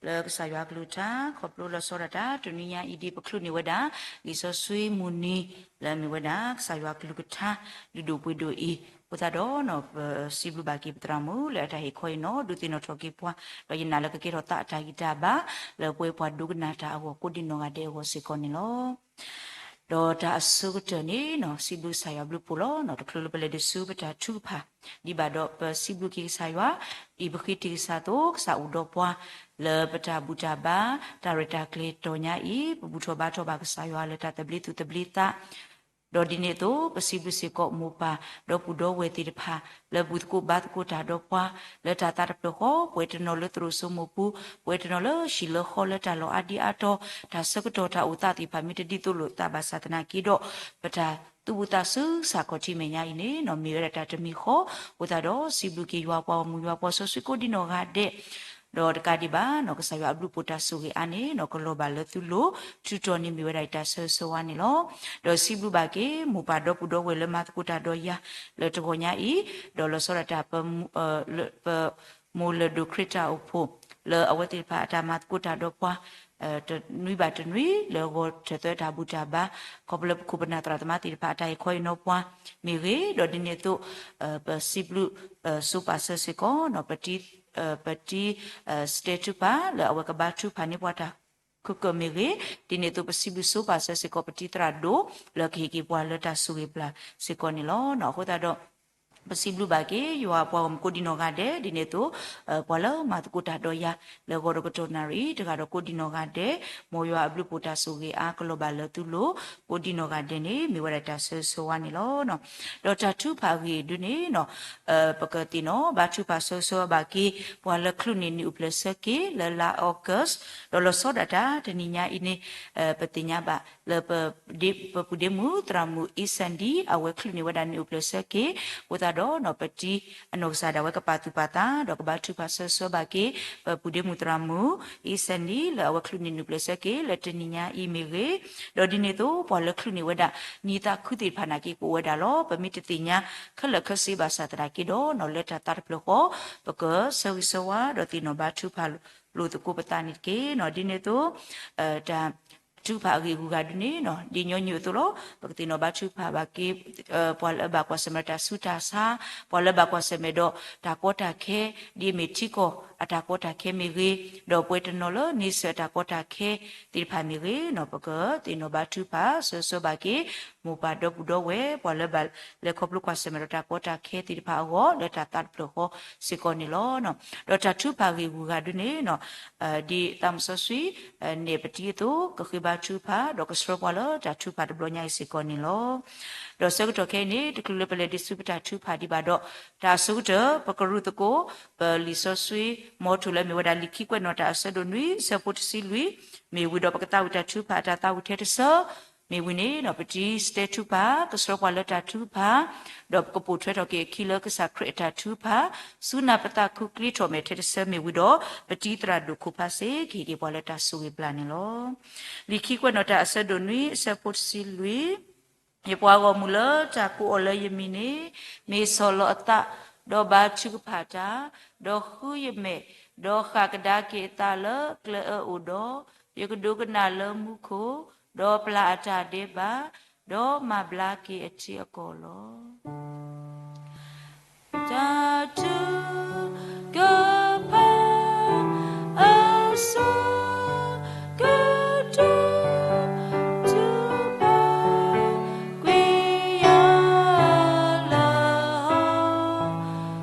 လၢကစၢ်ယွၤအကလုၢ်ကထါ ခီဖျိလီၤဆီဒၣ်တၢ် တနွံညါအံၤဒ်ပချုးန့ၢ်ဝဲဒၣ် လံာ်စီဆှံမုၢ်နံၤ လၢအမ့ၢ်ဝဲဒၣ် ကစၢ်ယွၤအကလုၢ်ကထါ လုၢ်ဒိၣ်ပှ့ၤဒိၣ်အံၤ အဃိသတးဒီး ပစံးဘျုးဘၣ်က့ၤပသရၣ်မုၣ်လၢအတၢ်ဟ့ၣ်ခီဟ့ၣ်နီၤ ဒုးသ့ၣ်နီၣ်ထီၣ်က့ၤပှၤ ဒီးယနာ်လၢကကဲထီၣ်သးအတၢ်ဂံၢ်တၢ်ဘါ လၢပဝဲပှၤဒိကနၣ်တၢ်အဂီၢ်ကိးဒံနီၢ်ဂၤဒဲးအဂီၢ်စ့ၢ်ကီးန့ၣ်လီၤ. ဒီးတၢ်အဆိကတၢၢ်န့ၣ် စံးဘျုးကစၢ်ယွၤဘျုးဖှိၣ်လီၤ. တချုးလၢပလဲၤဒုးဆူပတၢ်ထုကဖၣ်ဒံးဘၣ်ဒီး ပစံးဘျုးက့ၤကစၢ်ယွၤ ဒ်ပဃ့တ့ၢ်ကစၢ်အသိး ကစၢ်အိၣ်ဒီးပှၤ လၢပတၢ်ဘူၣ်တၢ်ဘါ တၢ်ရဲၣ်တၢ်ကျဲၤတီၢ်ညါအံၤ ပဘူၣ်ထီၣ်ဘါထီၣ်ဘၣ်ကစၢ်ယွၤလၢတၢ်သဘျ့သူၣ်သဘျ့သး ဒီးဒ်န့ၣ်အသိး ပစံးဘျုးစ့ၢ်ကီးမိၢ်ပၢ် ဒီပုၢ်ဒီဝဲၢ်သ့ၣ်တဖၣ် လၢဘူၣ်သကိးဘါသကိးတၢ်ဒီးပှၤ လၢတၢ်သးတဖျၢၣ်ဃီ ပှဲၤတနီၤလၢသရိာ်စိမိၢ်ပူၤ ပှဲၤတနီၤလၢဟံၣ်လၢဃီလၢတၢ်လီၢ်အါဒံအါတီၤ တၢ်ဆၢကတီၢ်တၢ်အိၣ်သးသ့ၣ်တဖၣ်မ့ၢ်တဒ်သိးလိာ်သးဘၣ်ဆၣ်သနာ်က့ဒီး ပတၢ်သူၣ်ဝူသးစူၤစ့ၢ်ကီးထံမဲာ်ညါအံၤန့ၣ် မ့ၢ်ဝဲဒၣ်တၢ်တမံၤဃီ အဃိသတးဒီး စံးဘျုးက့ၤယွၤပှၤဂီၢ်မုၢ်ယွၤပှၤစီဆှံကိးဒံနီၢ်ဂၤဒဲး ဒီးတကးဒံးဘၣ် ကစၢ်ယွၤအဘျုးဖှိၣ်တၢ်ဆိၣ်ဂ့ၤအါန့ၣ် ကလီၤဘၣ်လၢသုလိၤ ထုးထီၣ်န့ၢ်မ့ၢ်ဝဲဒၣ်တၢ်ဆၢဂ့ၤဆၢဝါန့ၣ်လီၤ. ဒီးစံးဘျုးဘၣ်က့ၤ မိၢ်ပၢ်ဒီပုၢ်ဒီဝဲၢ်လၢမၤသကိးတၢ်ဒီးယၤ လၢတဂီၤညါအံၤ ဒီးလီၤဆီဒၣ်တၢ် ပမိၢ်လၢၢ်ဒိၣ်ခရံာ်တၢ်အိၣ်ဖှိၣ် လၢအဝဲသ့ၣ်တဖၣ်အတၢ်မၤသကိးတၢ်ဒီးပှၤ တနွံဘၣ်တနွံ လၢဂီၤထၢၣ်သၢတၢ်ဘူၣ်တၢ်ဘါ ခီဖျိလၢပခိၣ်ပနၢ်သရၣ်သမါသ့ၣ်တဖၣ်အတၢ်ဟ့ၣ်ခီဟ့ၣ်နီၤပှၤမ့ၢ်ဂ့ၤ ဒီးဒ်န့ၣ်အသိး ပစံးဘျုး စိပာ်စၢၤစ့ၢ်ကီး ပတံ ပတံ စတဲထူပာ် လၢအဝဲကဘါထုကဖၣ်န့ၢ်ပှၤတၢ်ခဲလၢာ်မ့ၢ်ဂ့ၤ ဒ်န့ၣ်အသိးပစံးဘျုးစိပာ်စၢၤစ့ၢ်ကီး ပတံသရၣ်ဒိၣ် လၢကဟ့ၣ်က့ၤပှၤလၢတၢ်ဆိၣ်ဂ့ၤပျၢ်စ့ၢ်ကီးန့ၣ်လီၤ. အဃိသတးဒီး ပစံးဘျုးဘၣ်က့ၤ ယွၤပှၤဂီၢ်မုၢ်ကိးဒံနီၢ်ဂၤဒဲး ဒ်န့ၣ်အသိး ပှၤလၢမၤသကိးတၢ်ဒီးယၤ လၢဂီၤတကတီၢ်နၣ်ရံၣ် တဂၤဒီးကိးဒံနီၢ်ဂၤဒဲး မ်ယွၤအဘျုးဖှိၣ်တၢ်ဆိၣ်ဂ့ၤအါကလီၤဘၣ်လၢသုလိၤ ကိးဒံနီၢ်ဂၤဒဲးန့ၣ် မ့ၢ်ဝဲဒၣ်တၢ်ဆၢဂ့ၤဆၢဝါန့ၣ်လီၤ. ဒီးတၢ်ထုကဖၣ်အဂ့ၢ်ဒ်န့ၣ် ပကသ့ၣ်နီၣ်ဘါထုကဖၣ်ဆၢဂ့ၤဆၢဝါဘၣ်က့ၤ ပှၤလၢချုးန့ၢ်နံၣ်အိၣ်ဖျဲၣ်ဆၢက့ၤ လၢလါ August ဒီးလီၤဆီဒၣ်တၢ်တနံၤညါအံၤန့ၣ် ပသ့ၣ်ညါဘၣ်လၢ ပပုၢ်ဒ့မုၣ်သရၣ်မုၣ် အ့စၣ်ဒံ အဝဲချုးန့ၢ်ဝဲဒၣ်နံၣ်အိၣ်ဖျဲၣ်ဆၢက့ၤ အဃိသတးဒီး ပတံအနီၢ်ကစၢ်ဒၣ်ဝဲကပာ်သူၣ်ပာ်သး ဒီးကဘါထုကဖၣ်ဆၢဂ့ၤဆၢဝါဘၣ်က့ၤ ပပုၢ်ဒ့မုၣ်သရၣ်မုၣ် အ့စၣ်ဒံ လၢအဝဲချုးန့ၢ်နံၣ်အိၣ်ဖျဲၣ်ဆၢက့ၤ လၢတနံၤညါအံၤမ့ၢ်ဂ့ၤ ဒီးဒ်န့ၣ်အသိး ပှၤလၢချုးန့ၢ်ဝဲဒၣ် နံၤသးခုသ့ၣ်တဖၣ်နာ်က့ကအိၣ်ဝဲဒၣ်လီၤ. ပမ့ၢ်တသ့ၣ်ညါခဲလၢာ်ခဲဆ့ဘၣ်ဆၣ်သနာ်က့ဒီး လၢတၢ်သးတဖျၢၣ်ဃီ ပကဆၢဂ့ၤဆၢဝါဒီးသ့ၣ်နီၣ်ဘါထုကဖၣ်လိာ်သကိးပသးန့ၣ်တက့ၢ်. ဒ်န့ၣ်အသိး တၢ်ထုကဖၣ်အဂ့ၢ်အဂုၤအဂၤဒ်န့ၣ် ဒ်ညီနုၢ်အသိးလီၤ. ပကသ့ၣ်နီၣ်ဘါထုကဖၣ်ဘၣ်က့ၤ ပှၤလၢအဘၣ်ကွၢ်ဆၢၣ်မဲာ်ဒီးတၢ်ဆူးတၢ်ဆါ, ပှၤလၢအဘၣ်ကွၢ်ဆၢၣ်မဲာ်ဒီးတၢ်ကီတၢ်ခဲ ဒ်အမ့ၢ်ထံကီၢ်အတၢ်ကီတၢ်ခဲမ့ၢ်ဂ့ၤ, ဒီးပှၤတနီၤလၢန့ဆၢၣ်အတၢ်ကီတၢ်ခဲသ့ၣ်တဖၣ်မ့ၢ်ဂ့ၤ, ပကသ့ၣ်နီၣ်ဘါထုကဖၣ်ဆၢဂ့ၤဆၢဝါဘၣ်က့ၤ မိၢ်ပၢ်ဒီပုၢ်ဒီဝဲၢ် ပှၤလၢဘၣ်လဲၤခီဖျိကွၢ်ဆၢၣ်မဲာ်ဒီးတၢ်ကီတၢ်ခဲသ့ၣ်တဖၣ်အဂီၢ် လၢတၢ်သးတဖျၢၣ်ဃီစ့ၢ်ကီးန့ၣ်လီၤ. ဒီးတၢ်ထုကဖၣ်အဂ့ၢ်အဂုၤအဂၤဒ်န့ၣ် ဒ်သးမုၢ်စီဆှံ နဲၣ်ပတံအသိး ကဃ့ဘါထုကဖၣ် ဒီးကဆှၢပှၤလၢတၢ်ထုကဖၣ်တဘျီညါအံၤစ့ၢ်ကီးန့ၣ်လီၤ. ဒီးဆၢကတီၢ်ခဲအံၤန့ၣ် တချုးလၢပလဲၤဒုးဆူပတၢ်ထုကဖၣ်ဒံးဘၣ်ဒီး တၢ်အဆိကတၢၢ် ပကရူၢ်သကိး ပလံာ်စီဆှံ မ်ထိၣ်လၢအမ့ၢ်ဝဲဒၣ်လံာ်ခံကွဲးနီၣ်တၢ်အဆၢဒိၣ်နွံ ဆၢဖိတဆံလွံၢ် မ့ၢ်ဝံၤဒီးပကသးဝံၣ်တၢ်ထုကဖၣ်အတၢ်သးဝံၣ်ထဲတဆၢ မ့ၢ်ဝံၤန့ၣ်ဒီး ပတံၤစတဲထုကဖၣ် ကဆှၢပှၤလၢတၢ်ထုကဖၣ်, ဒီးပကပိာ်ထွဲထီၣ်က့ၤအခံလၢကစၢ်ခရံာ်အတၢ်ထုကဖၣ်, ဆူနၢ်ပသးခုကျ့ထီၣ်မဲာ်ထဲတဆၢမ့ၢ်ဝံၤဒီး ပတံၤသရၣ်ဒိၣ်ခိၣ်ဖးစ့ၢ် ကဟ့ၣ်က့ၤပှၤလၢတၢ်ဆိၣ်ဂ့ၤဘျါန့ၣ်လီၤ. လံာ်ခံကွဲးနီၣ်တၢ်အဆၢဒိၣ်နွံ အဆၢဖိတဆံလွံၢ် ယပှၤဂီၢ်မုၢ်လၢတၢ်ကိးအီၤလၢယမံၤန့ၣ် မ့ၢ်ဆီၣ်လီၤအသး, ဒီးဘါထုကဖၣ်တၢ်, ဒီးဃုယမဲာ်, ဒီးဃၣ်ကဒါက့ၤအသးလၢကျဲအၢအိၣ်ဒီး, ယကဒိကနၣ်လၢမူခိၣ်, ဒီးပျၢ်အတၢ်ဒဲးဘး, ဒီးမၤဘျါက့ၤအထံအကီၢ်လီၤ. တၢ်ထုကဖၣ်အစိကတၢၢ် ထုကဖၣ်ကွံာ်ယၤလၢ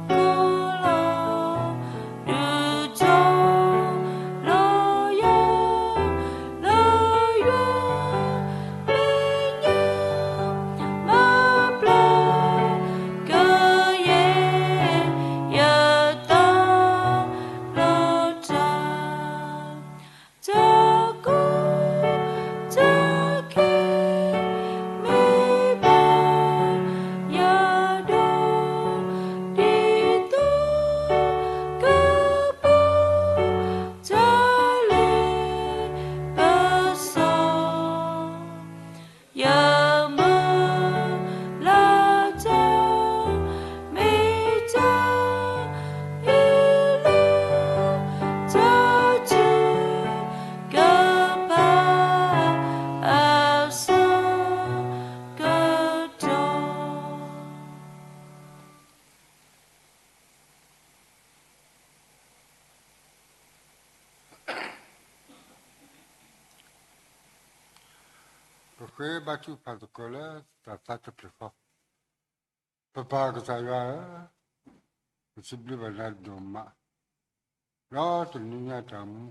ဟီၣ်ခိၣ်လီၤ. ဒုးတီၤလီၤယၤ လၢယွၤမဲာ်ညါ မၤဘျါကယဲၢ် ယသးလီၤတၢ် တၢ်ကူၣ်တၢ်က့ၤ မ့ၢ်ဘၣ်ယၤဒီး ဒ်သိးကဘၣ်တၢ်လ့ပစီ ယမုၢ်လၢ်တၢ် မ့ၢ်တၢ်အ့ၣ်လိာ် တၢ်ထုကဖၣ်အဆၢကတီၢ် ပဃ့ဘါထုကဖၣ်သကိးလၢတၢ်သးတဖျၢၣ်ဃီ, ပပၢ်ကစၢ်ယွၤဧၢ, ပစံးဘျုးဘၣ်နၤဒိၣ်မး, ဒီးတနံၤညါတၢ်မူ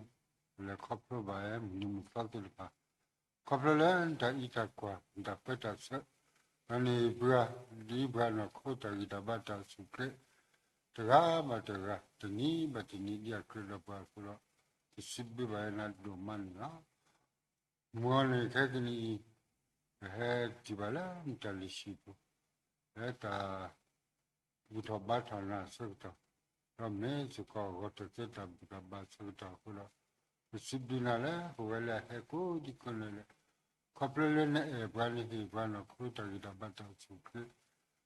ပလဲၤခီဖျိဘၣ်ဝဲမုၢ်နံၤမုၢ်သီသ့ၣ်တဖၣ်, ခီဖျိလၢနတၢ်အံးတၢ်ကွၢ် နတၢ်ပၢတၢ်ဆှၢ, ဒီးနဟ့ၣ်ပှၤ ဒ်ပှၤနီၢ်ခိတၢ်ဂံၢ်တၢ်ဘါတၢ်အိၣ်ဆူၣ်အိၣ်ချ့ တဂၤဘၣ်တဂၤ တနံၤဘၣ်တနံၤ ဒ်အကြၢးဒီးပှၤအဃိဒီး ပစံးဘျုးဘၣ်ဝဲနၤဒိၣ်မးန့ၣ်လီၤ. မုၢ်ဂီၤန့ၣ်ခဲကနံၣ်အံၤ ပဟဲတုၤဘၣ်လၢနတၢ်လုၢ်ဟံၣ်ပူၤ, လၢတၢ်ဘူၣ်ထီၣ်ဘါထီၣ်နၤအဆၢကတီၢ်, ဒီးမ့ၢ်စ့ၢ်ကီးဂီၤထီၣ်က့ၤတၢ်ဘူၣ်တၢ်ဘါအဆၢကတီၢ်အဃိဒီး ပစံးဘျုးနၤလၢပဝဲလၢအဟဲကိးဒံကိးနံၤလၢ ခီဖျိလၢနအဲၣ်ပှၤ နဟ့ၣ်ပှၤနီၢ်ခိတၢ်ဂံၢ်တၢ်ဘါတၢ်အိၣ်ဆူၣ်အိၣ်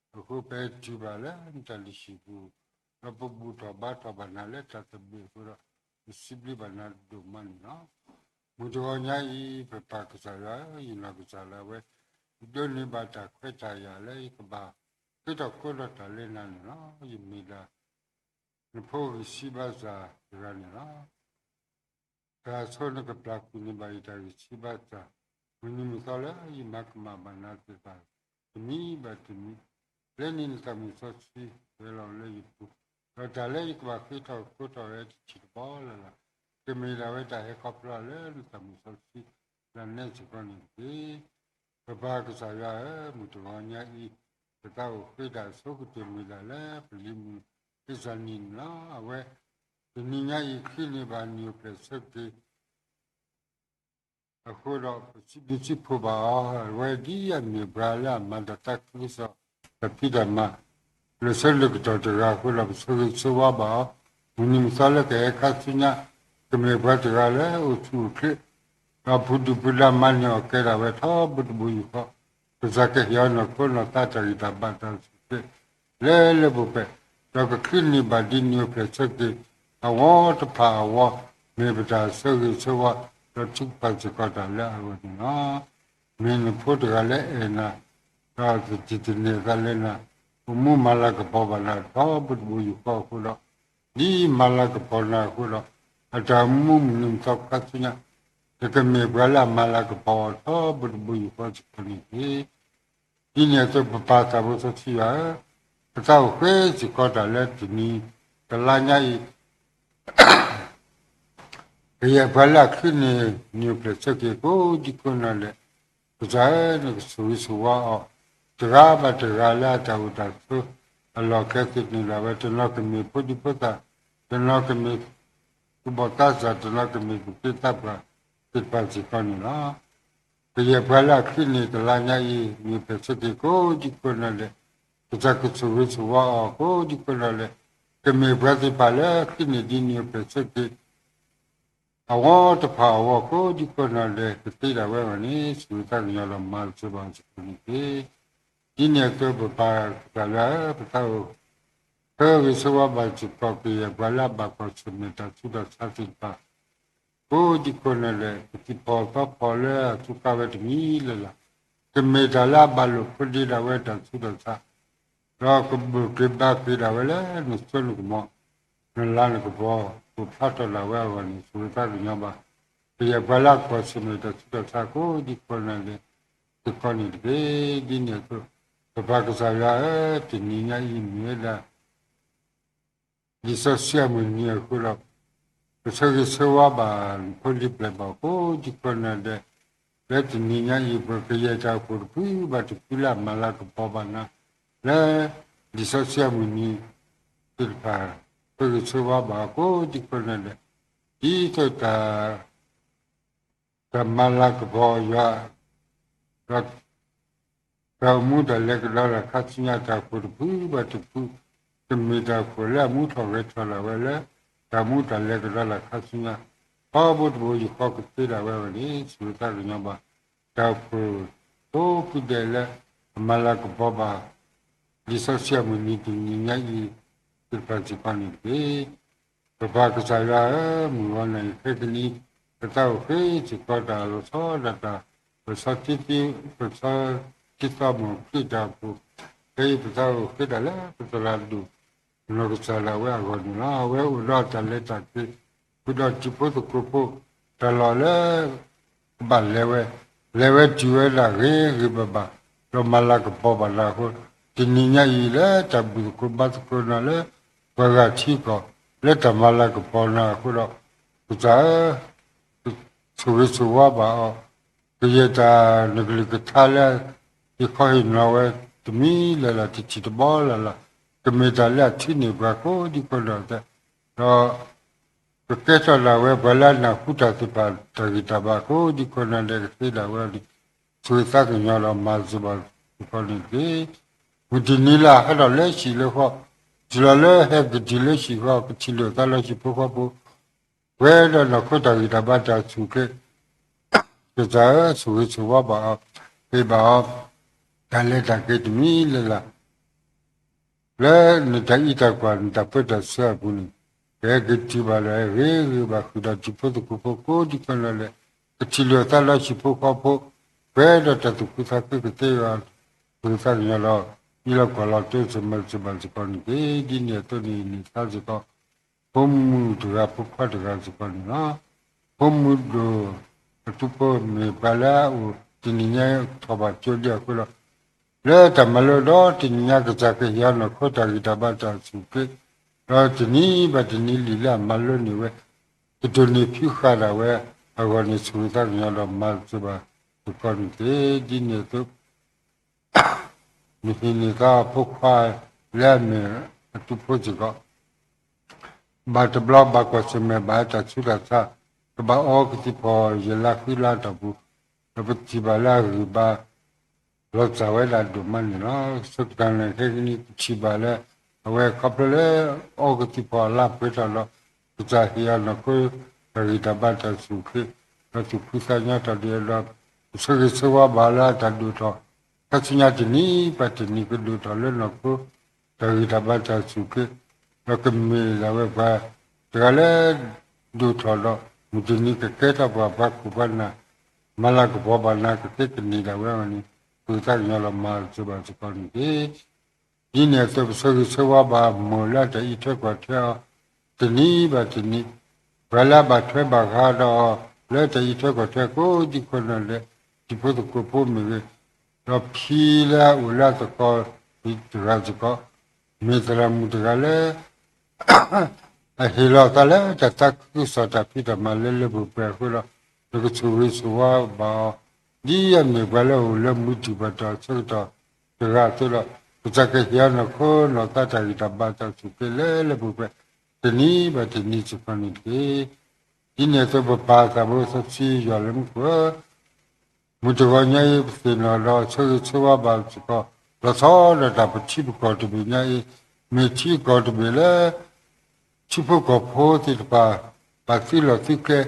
ချ့ အဃိပဟဲတုၤဘၣ်လၢနတၢ်လုၢ်ဟံၣ်ပူၤ, ဒီးပဘူၣ်ထီၣ်ဘါထီၣ်ဘၣ်နၤလၢတၢ်သဘျ့အဃိဒီး ပစံးဘျုးဘၣ်နၤဒိၣ်မးန့ၣ်လီၤ. မုၢ်တဂီၤညါအံၤ ပပၢ်ကစၢ်ယွၤဧၢ, ယနီၢ်ကစၢ်လၢအဝဲ ယဒိးန့ၢ်ဘၣ်တၢ်ခွဲးတၢ်ယာ်လၢယကဘၣ်ဃ့ထီၣ်ဃိထီၣ်တၢ်လၢနၤန့ၣ်လီၤ. ယမ့ၢ်ဒၣ် နဖိဂံၢ်ဆံးဘါစၢ်တဂၤန့ၣ်လီၤ. တၢ်ဆိနကပျၢ်ကွံာ်န့ၢ်ဘၣ်ယတၢ်ဂံၢ်ဆံးဘါစၢ်, မုၢ်နံၤမုၢ်သီလၢယမၤကမၣ်ဘၣ်နၤသ့ၣ်တဖၣ် တနံၤဘၣ်တနံၤ, လၢန့ၣ်နသးမုၢ်စီဆှံ ဟဲလီၤလၢယပူၤ, ဒီးတၢ်လၢယကဘၣ်ဃ့ထီၣ်ဃိထီၣ်ဝဲတထံၣ်တဘီလၢ်လၢ် ကမ့ၢ်ဒၣ်ဝဲတၢ်ဟဲခီဖျိလၢနသးမုၢ်စီဆှံ လၢနဲစ့ၢ်ကီးန့ၣ်တက့ၢ်. ပပၢ်ကစၢ်ယွၤဧၢ, မုၢ်တဂီၤညါအံၤ ပသးအိၣ်ဃ့တၢ်ဆိကတၢၢ်မ့ၢ်ဒၣ်လၢပလံၤမုၣ်အ့စၢ်နံၣ်န့ၣ်လီၤ. အဝဲ တနံၤညါအံၤ ဃ့န့ၢ်ဘၣ်နံၣ်အိၣ်ဖျဲၣ်ဆၢက့ၤ အဃိဒီး ပစံးဘျုးစံးဖှိၣ်ဘၣ်အီၤ, အဝဲဒ်အမ့ၢ်ပှၤလၢအမၤတၢ်သးခုကစီၣ် တၢ်ဖံးတၢ်မၤ လၢာ်ဆၢလၢာ်ကတီၢ်တဂၤအဃိဒီး ပဆၢဂ့ၤဆၢဝါဘၣ်အီၤ, မုၢ်နံၤမုၢ်သီလၢကဟဲခါဆူညါ ကမ့ၢ်ပှၤတဂၤလၢအိၣ်ဆူၣ်အိၣ်ချ့ ဒီးဖုဒူၣ်ဖုဒါမၤန့ၢ်အီၤကဲဒၣ်ဝဲထီဘိတဘိယူၢ်ဃီ, ကစၢ်ကဟ့ၣ်အီၤနီၢ်ခိနီၢ်သးတၢ်ဂံၢ်တၢ်ဘါတၢ်အိၣ်ဆူၣ်အိၣ်ချ့ လၢလၢပှဲၤပှဲၤ, ဒီးကဃ့န့ၢ်ဘၣ်ဒ်နံၣ်အိၣ်ဖျဲၣ်ဆၢက့ၤ အဝီတဖၣ်အဝီ, မ့ၢ်ပတၢ်ဆၢဂ့ၤဆၢဝါ ဒီးထုကဖၣ်စ့ၢ်ကီးတၢ်လၢအဂီၢ်န့ၣ်လီၤ. မ့ၢ်နဖိတဂၤလၢအဲၣ်နၤ, ဒီးတထံၣ်တန့ၢ်သးလၢနၤ, အိၣ်မူမၤလၤကပီၤဘၣ်နၤထီဘိတဘိယူၢ်ဃီအဃိဒီး, ဒ်မၤလၤကပီၤနၤအဃိဒီး, အတၢ်အိၣ်မူမုၢ်နံၤမုၢ်သီခါဆူညါ တကမ့ၢ်ပှၤလၢအမၤလၤကပီၤအီၤထီဘိတဘိယူၢ်ဃီစ့ၢ်ကီးန့ၣ်တက့ၢ်. ဒ်န့ၣ်အသိးပပၢ်သးဘိစီဆှံယွၤဧၢ, ပသးအိၣ်ဃ့စ့ၢ်ကီးတၢ်လၢတနံၤတလါညါအံၤ ကယဲၢ်ပှၤလၢအဃ့န့ၢ်နံၣ်အိၣ်ဖျဲၣ်ဆၢက့ၤကိးဒံကိးနီၢ်ဒဲး, ကစၢ်ဧၢ, နကဆိၣ်ဂ့ၤဆိၣ်ဝါအီၤ, တဂၤဘၣ်တဂၤလၢအတၢ်အိၣ်တၢ်ဆိး အလီၢ်အကျဲသ့ၣ်န့ၣ်လီၤ. အဝဲတနီၤကမ့ၢ်ဖိဒံဖိသၣ်, တနီၤကမ့ၢ်သူၣ်ဘီၣ်သးစၢ်, တနီၤကမ့ၢ်သူၣ်က့သးပှၢ်သ့ၣ်တဖၣ်စ့ၢ်ကီးန့ၣ်လီၤ. ကယဲၢ်ပှၤလၢအဃ့န့ၢ်တလါညါအံၤ မ့ၢ်ဖဲးဆၢက့ၤကိးဒံကိးနီၢ်ဒဲး, ကစၢ်ကဆိၣ်ဂ့ၤဆိၣ်ဝါအီၤကိးဒံကိးနီၢ်ဒဲး, ကမ့ၢ်ပှၤသ့ၣ်တဖၣ်လၢဃ့န့ၢ်ဒ်န့ၣ်ဖဲးဆၢက့ၤ အဝဲတဖၣ်အဂီၢ်ကိးဒံကိးနီၢ်ဒဲး ကသ့ဒၣ်ဝဲအဂီၢ်န့ၣ် ဆိၣ်ဂ့ၤသးကညီၤဒီးမၤစၢၤဘၣ်စ့ၢ်ကီးန့ၣ်တက့ၢ်. ဒ်န့ၣ်အသိးပပၢ်ကစၢ်ယွၤဧၢ, ပသးအိၣ် ဆၢဂ့ၤဆၢဝါဘၣ်စ့ၢ်ကီး ကယဲၢ်ပှၤလၢအဘၣ်ကွၢ်ဆၢၣ်မဲာ်တၢ်ဆူးတၢ်ဆါသ့ၣ်တဖၣ် ကိးဒံကိးနီၢ်ဒဲး, ကသံၣ်ဖီၣ်သီဖီၣ်လၢအစူးကါဝဲတမံၤလၢ်လၢ်, ကမ့ၢ်တၢ်လၢအဘၣ်လိာ်ဖိးဒ့ဒၣ်ဝဲတၢ်ဆူးတၢ်ဆါ ဒီးကဘၣ်က့ၤဘၣ်က့ၤဒၣ်ဝဲလၢနစိနကမီၤ, နလၤနကပီၤ ကဖျါထီၣ်ဒၣ်ဝဲအဂီၢ်န့ၣ် ဆိၣ်ဂ့ၤသးကညီၤဘၣ် ကယဲၢ်ပှၤလၢအကွၢ်ဆၢၣ်မဲာ်တၢ်ဆူးတၢ်ဆါကိးဒံကိးနီၢ်ဒဲး စ့ၢ်ကီးန့ၣ်တက့ၢ်. ဒ်န့ၣ်အသိး ပပၢ်ကစၢ်ယွၤဧၢ, တနံၤညါအံၤမ့ၢ်ဝဲဒၣ် လံာ်စီဆှံအမုၢ်နံၤအဃိဒီး ပဆၢဂ့ၤဆၢဝါဘၣ်လံာ်ဖိလံာ်ပျဲၢ်ဘၣ်ကိးဒံကိးနီၢ်ဒဲး, လၢတနံၤညါအံၤ ပကယဲၢ်တၢ်အိၣ်ဖှိၣ်တဖုဘၣ်တဖုလၢအမၤလၤကပီၤဘၣ်နၤ လၢလံာ်စီဆှံအမုၢ်နံၤသ့ၣ်တဖၣ် ဆၢဂ့ၤဆၢဝါဘၣ်ကိးဒံကိးနီၢ်ဒဲး, ဒ်သိးတၢ် တၢ်မၤလၤကပီၤယွၤ ဒီး တၢ်အိၣ်မူတၢ်လဲၤကဒီးတၢ်ခါဆူညါ တၢ်အိၣ်ဖှိၣ်တဖုဘၣ်တဖု ကမ့ၢ်တၢ်အိၣ်ဖှိၣ်လၢအမူထီၣ်ဂဲၤထီၣ်ဒၣ်ဝဲလၢ တၢ်အိၣ်မူတၢ်လဲၤကဒီးတၢ်ခါဆူညါ ထီဘိတဘိယူၢ်ဃီကသ့ဒၣ်ဝဲအဂီၢ်န့ၣ် ဆိၣ်ဂ့ၤသးကညီၤဘၣ် တၢ်အိၣ်ဖှိၣ်ကိးဖုဒဲးလၢ အမၤလၤကပီၤဘၣ် လံာ်စီဆှံအမုၢ်နံၤတနံၤညါအံၤ သ့ၣ်တဖၣ်စ့ၢ်ကီးန့ၣ်တက့ၢ်. ပပၢ်ကစၢ်ယွၤဧၢ, မုၢ်ဂီၤနံၤခဲကနံၤ ပသးအိၣ်ဃ့စ့ၢ်ကီးတၢ်လီၤဆီဒၣ်တၢ် ပဆီ ပဆီသံသီမုၢ်ခရံာ်တၢ်အိၣ်ဖှိၣ် ဖဲအံၤပသးအိၣ်ဃ့တၢ်လၢပသရၣ်ဒိၣ် နီၢ်ကစၢ်ဒၣ်ဝဲအဂီၢ်န့ၣ်လီၤ. အဝဲအိၣ်ဒီးတၢ်လဲၤတၢ်က့ၤ ဃုာ်ဒီးတံၤဖိသကိးဖိ တၢ်လီၢ်လၢ ကဘၣ်လဲၤဝဲ လဲၤဝဲတုၤဝဲဒၣ်ဂ့ၤဂ့ၤဘၣ်ဘၣ် ဒီးမၤလၤကပီၤဘၣ်နၤအဃိ တနံၤညါအံၤလၢတၢ်ဘူၣ်သကိးဘါသကိးနၤလၢ ပှၤဂၤထံကီၢ် လၢတၢ်မၤလၤကပီၤနၤအဃိဒီး ကစၢ်ဧၢ ဆိၣ်ဂ့ၤဆိၣ်ဝါဘၣ်အီၤ ကယဲၢ်တၢ်နကလုၢ်ကထါလၢ ဟ့ၣ်ခီဟ့ၣ်နီၤဝဲ တမံၤလၢ်လၢ် တထံၣ်တဘီလၢ်လၢ် ကမ့ၢ်တၢ်လၢအထံၣ်န့ၢ်ပှၤကိးဒံကိးနီၢ်ဒဲး ဒီး ကကဲထီၣ်ဒၣ်ဝဲပှၤလၢအနၢ်ဟူတၢ်သ့ၣ်တဖၣ် တၢ်ဂံၢ်တၢ်ဘါကိးဒံကိးနီၢ်ဒဲး ကသ့ဒၣ်ဝဲအဂီၢ်န့ၣ် ဆိၣ်ဂ့ၤသးကညီၤဒီးမၤစၢၤဘၣ်စ့ၢ်ကီးန့ၣ်တက့ၢ်. မုၢ်တနံၤလၢအဟးထီၣ်လၢဟံၣ်လၢဃီ တုၤလီၤလၢဟဲက့ၤတုၤလၢဟံၣ်ဃီ ကထံၣ်လိာ်သးလၢဟံၣ်ဖိဃီဖိ ပှဲၤဒီးနီၢ်ခိတၢ်ဂံၢ်တၢ်ဘါတၢ်ဆူၣ်ချ့ ကစၢ်ဧၢ ဆိၣ်ဂ့ၤဆိၣ်ဝါဘၣ်အီၤ ဟ့ၣ်ဘၣ်အီၤ တၢ်လဲၤတၢ်က့ၤတမံၤလၢ်လၢ် လၢနတၢ်အံးတၢ်ကွၢ် နတၢ်ပၢတၢ်ဆှၢအပူၤန့ၣ် ကဟဲက့ၤတုၤဘၣ်လၢဂ့ၤဂ့ၤဘၣ်ဃုာ်ဒီးတံၤဖိသကိးဖိကိးဒံကိးနီၢ်ဒဲး ကထံၣ်လိာ်သးလၢဟံၣ်ဖိဃီဖိ ပှဲၤဒီးတၢ်သူၣ်ခုသးခုကသ့အဂီၢ် ဆိၣ်ဂ့ၤသးကညီၤဒီး အံးလီၤကွၢ်လီၤတၢ်စၢၤမၤစၢၤဘၣ်စ့ၢ်ကီးန့ၣ်တက့ၢ်. ဒ်န့ၣ်အသိးန့ၣ် န့ၢ်သါစ့ၢ်ကီး ဖိမုၣ်တဂၤဖိခွါတဂၤစ့ၢ်ကီးန့ၣ်လီၤ. ဖိမုၣ်ဒိၣ်အထူဖိမ့ၢ်ပှၤလၢအအိၣ်တနံၤညါထီၣ်ဘၣ်ကၠိဒံးအဃိဒီး လၢတၢ်မၤလိဒီးတနံၤညါကစၢ်ကဟ့ၣ်အီၤနီၢ်ခိတၢ်ဂံၢ်တၢ်ဘါတၢ်ဆူၣ်ချ့ ဒီးတနံၤဘၣ်တနံၤလံာ်လၢအမၤလိန့ၢ်ဝဲ ကတိၢ်န့ၢ်ဖံးဃာ်ဒၣ်ဝဲအဂီၢ်န့ၣ် ဆိၣ်ဂ့ၤသးကညီၤဒီးမၤစၢၤဘၣ်စ့ၢ်ကီးန့ၣ်တက့ၢ်. ဒ်န့ၣ်အသိး နဟံးန့ၢ်သးအဖိခွါလၢအမ့ၢ်အထူဖိစ့ၢ်ကီး ဘၣ်တဘျီဘၣ်ကွၢ်ဆၢၣ်မဲာ်ဘၣ်တၢ်ဆူးတၢ်ဆါ ကဘၣ်အီကသံၣ်ဖီၣ်ယဲၢ်လါဃုလါအတီၢ်ပူၤ ဒီးပထံၣ်ဘၣ်လၢအဂံၢ်ဘါ လီၤစၢ်ဝဲဒၣ်ဒိၣ်မးန့ၣ်လီၤ. ဆၢကတီၢ်န့ၣ်ခဲကနံၣ် ပထံၣ်ဘၣ်လၢ အဝဲခီဖျိလၢအီကသံၣ်ဖီၣ်အလါပှဲၤထီၣ်ဒီး ကစၢ်ဟ့ၣ်အီၤနီၢ်ခိ တၢ်ဂံၢ်တၢ်ဘါတၢ်ဆူၣ်ချ့ ဒီးသူၣ်ဖှံသးညီထီၣ်ဒံးဒီး ပဆၢဂ့ၤဆၢဝါဘၣ်လၢအတၢ်ဒိၣ်ထီၣ် ခါဆူညါတနံၤဘၣ်တနံၤကဒိၣ်ထီၣ်လၢနီၢ်ခိ တၢ်ဂံၢ်တၢ်ဘါတၢ်ဆူၣ်ချ့ ဒီးကမ့ၢ်ဒၣ်ဝဲပှၤတဂၤလၢ ဒိၣ်ထီၣ်ဒီး မုၢ်တနံၤကကဲထီၣ်ပှၤ ပှၤခိၣ်ပှၤနၢ် မၤလၤကပီၤဘၣ်နၤ ကကဲကန့ၢ်ဒၣ်ဝဲအဂီၢ်န့ၣ် ဆိၣ်ဂ့ၤသးကညီၤလီၤမၤစၢၤဘၣ်စ့ၢ်ကီးန့ၣ်တက့ၢ်. ဒ်န့ၣ်အသိးပဆၢဂ့ၤဆၢဝါဘၣ်မိၢ်လၢတၢ်အံးထွဲကွၢ်ထွဲအီၤ တနံၤဘၣ်တနံၤ ပှၤလၢအဘၣ်ထွဲဘၣ်ဃးဒီးအီၤ လၢတၢ်အံးထွဲကွၢ်ထွဲကိးဒံကိးနီၢ်ဒဲး တံၤဖိသကိးဖိမ့ၢ်ဂ့ၤ ဒီးဖံလၢအအိၣ်လၢအသကိးတဂၤစ့ၢ်ကီး မ့ၢ်သရၣ်မုၣ်တဂၤလၢ အဟ့ၣ်လီၤသးလၢတၢ်သးခုကစီၣ်တၢ်ဖံးတၢ်မၤလၢလၢပှဲၤပှဲၤအဃိဒီး ပကဆိၣ်ဂ့ၤဆိၣ်ဝါဘၣ်အီၤ ဒ်အမ့ၢ်ပှၤလၢအအိၣ်လၢမူတံၢ်ပှၤတီၢ်ဆၢကတီၢ်တဂၤအသိးဒီး ကစၢ်ကဟ့ၣ်အီၤနီၢ်ခိနီၢ်သးတၢ်ဂံၢ်တၢ်ဘါတၢ်ဆူၣ်ချ့လၢလၢပှဲၤပှဲၤ တနံၤဘၣ်တနံၤစ့ၢ်ကီးန့ၣ်တက့ၢ်. ဒ်န့ၣ်အသိးပပၢ်သးဘိစီဆှံယွၤလၢမူခိၣ်ဧၢ မုၢ်တဂီၤညါအံၤ ပသ့ၣ်နီၣ်ဒီးဆၢဂ့ၤဆၢဝါဘၣ်စ့ၢ်ကီး လီၤဆီဒၣ်တၢ်ပထံပကီၢ်တဘ့ၣ်ညါအံၤ, မ့ၢ်ထံကီၢ်တဘ့ၣ်လၢ ထံဖိကီၢ်ဖိသ့ၣ်တဖၣ် ဘၣ်သုးလီၢ်သုးကျဲ,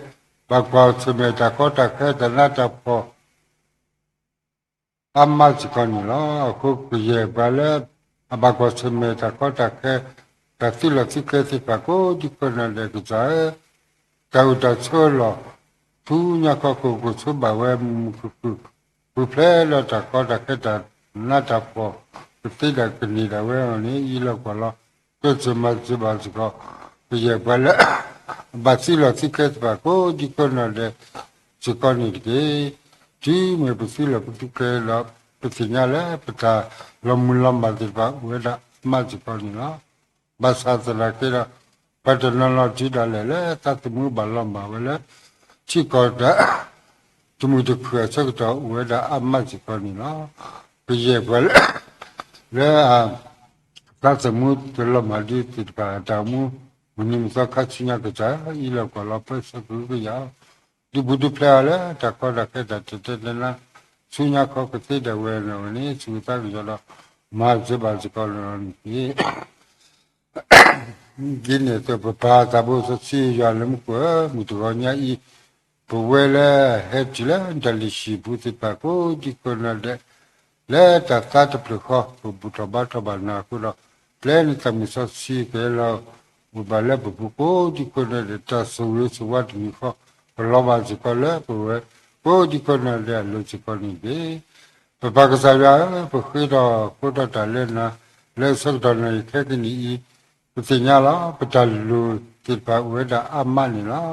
ဘၣ်ကွၢ်ဆၢၣ်မဲာ်တၢ်ကီတၢ်ခဲ တၢ်နးတၢ်ဖှီၣ် အါမးစ့ၢ်ကီးန့ၣ်လီၤ. အဃိကယဲၢ်ပှၤလၢ အဘၣ်ကွၢ်ဆၢၣ်မဲာ်တၢ်ကီတၢ်ခဲ, တၢ်သုးလီၢ်သုးကျဲသ့ၣ်တဖၣ် ကိးဒံကိးနီၢ်ဒဲး ကစၢ်ဧၢ, တၢ်အိၣ်တၢ်ဆိးအလီၢ် ဆူညါခီ ကအိၣ်ဆိးဘၣ်ဝဲမုာ်မုာ်ခုၣ်ခုၣ်, ပူၤဖျဲးဒီးတၢ်ကီတၢ်ခဲ တၢ်နးတၢ်ဖှီၣ် ကသ့ဒၣ်ကန့ၢ်ဒၣ်ဝဲအဂီၢ်န့ၣ် အံးလီၤကွၢ်လီၤ ပၢၢ်စၢၤမၤစၢၤဘၣ်စ့ၢ်ကီး ကယဲၢ်ပှၤလၢ အဘၣ်သုးလီၢ်သုးကျဲသ့ၣ်တဖၣ် ကိးဒံကိးနီၢ်ဒဲးစ့ၢ်ကီးန့ၣ်တက့ၢ်. တုၤမ့ၢ်ပသုးလီၢ်ပသုးကျဲဒီး ပသ့ၣ်ညါလၢ ပတၢ်လီၤမုၢ်လီၤမၢ်သ့ၣ်တဖၣ် အိၣ်ဝဲဒၣ်အါမးစ့ၢ်ကီးန့ၣ်လီၤ. ဘၣ်ဆၣ်သနာ်က့ဒီး ပှၤတနီၤနီၤတုၤဒၣ်လဲာ်လၢ သးသမူဘၣ်လီၤမၢ်ဝဲလၢ ထံကီၢ်တၢ် တမုာ်တခုၣ်အဆၢကတီၢ် အိၣ်ဝဲဒၣ်အါမးစ့ၢ်ကီးန့ၣ်လီၤ. ကယဲၢ်ပှၤလၢ လၢ သးသမူတလီၤမၢ်ဒံးသ့ၣ်တဖၣ် အတၢ်အိၣ်မူ မုၢ်နံၤမုၢ်သီခါဆူညါ ကစၢ်အံးလီၤကွၢ်လီၤ ပၢဆှၢကဟုကယာ်အီၤ, ဒုးဘူးဒုးဖျဲးအီၤလၢ တၢ်ကီတၢ်ခဲ တၢ်တတဲတနါ ဆူညါခီ ကသ့ဒၣ်ဝဲအဂီၢ်န့ၣ် ဆိၣ်ဂ့ၤသးကညီၤဒီး မၤစၢၤဘၣ်စ့ၢ်ကီးန့ၣ်တက့ၢ်. ဒ်န့ၣ်အသိး ပပၢ်သးဘိစီဆှံယွၤလၢမူခိၣ်ဧၢ, မုၢ်တဂီၤညါအံၤ ပဝဲလၢဟဲတုၤလၢနတၢ်လုၢ်ဟံၣ်ပူၤသ့ၣ်တဖၣ် ကိးဒံကိးနီၢ်ဒဲး လၢတၢ်သါတဖျၢၣ်ဃီ ပဘူၣ်ထီၣ်ဘါထီၣ်ဘၣ်နၤအဃိဒီး ပျဲနသးမုၢ်စီဆှံကဟဲလီၤ အိၣ်ဘၣ်လၢပပူၤ ကိးဒံကိးနီၢ်ဒဲး တၢ်ဆိၣ်ဂ့ၤဆိၣ်ဝါတမံၤဃီ ကလီၤဘၣ်စ့ၢ်ကီးလၢပဝဲ ကိးဒံကိးနီၢ်ဒဲးအလိၤစ့ၢ်ကီးန့ၣ်တက့ၢ်. ပပၢ်ကစၢ်ယွၤဧၢ, ပဃ့ထီၣ်ဃီထီၣ်တၢ်လၢနၤ လၢအဆၢကတီၢ်နၣ်ရံၣ်ခဲကနံၣ်အံၤ ပသ့ၣ်ညါလီၤ. ပတၢ်လိၣ်သ့ၣ်တဖၣ်အိၣ်ဝဲဒၣ်အါမးန့ၣ်လီၤ.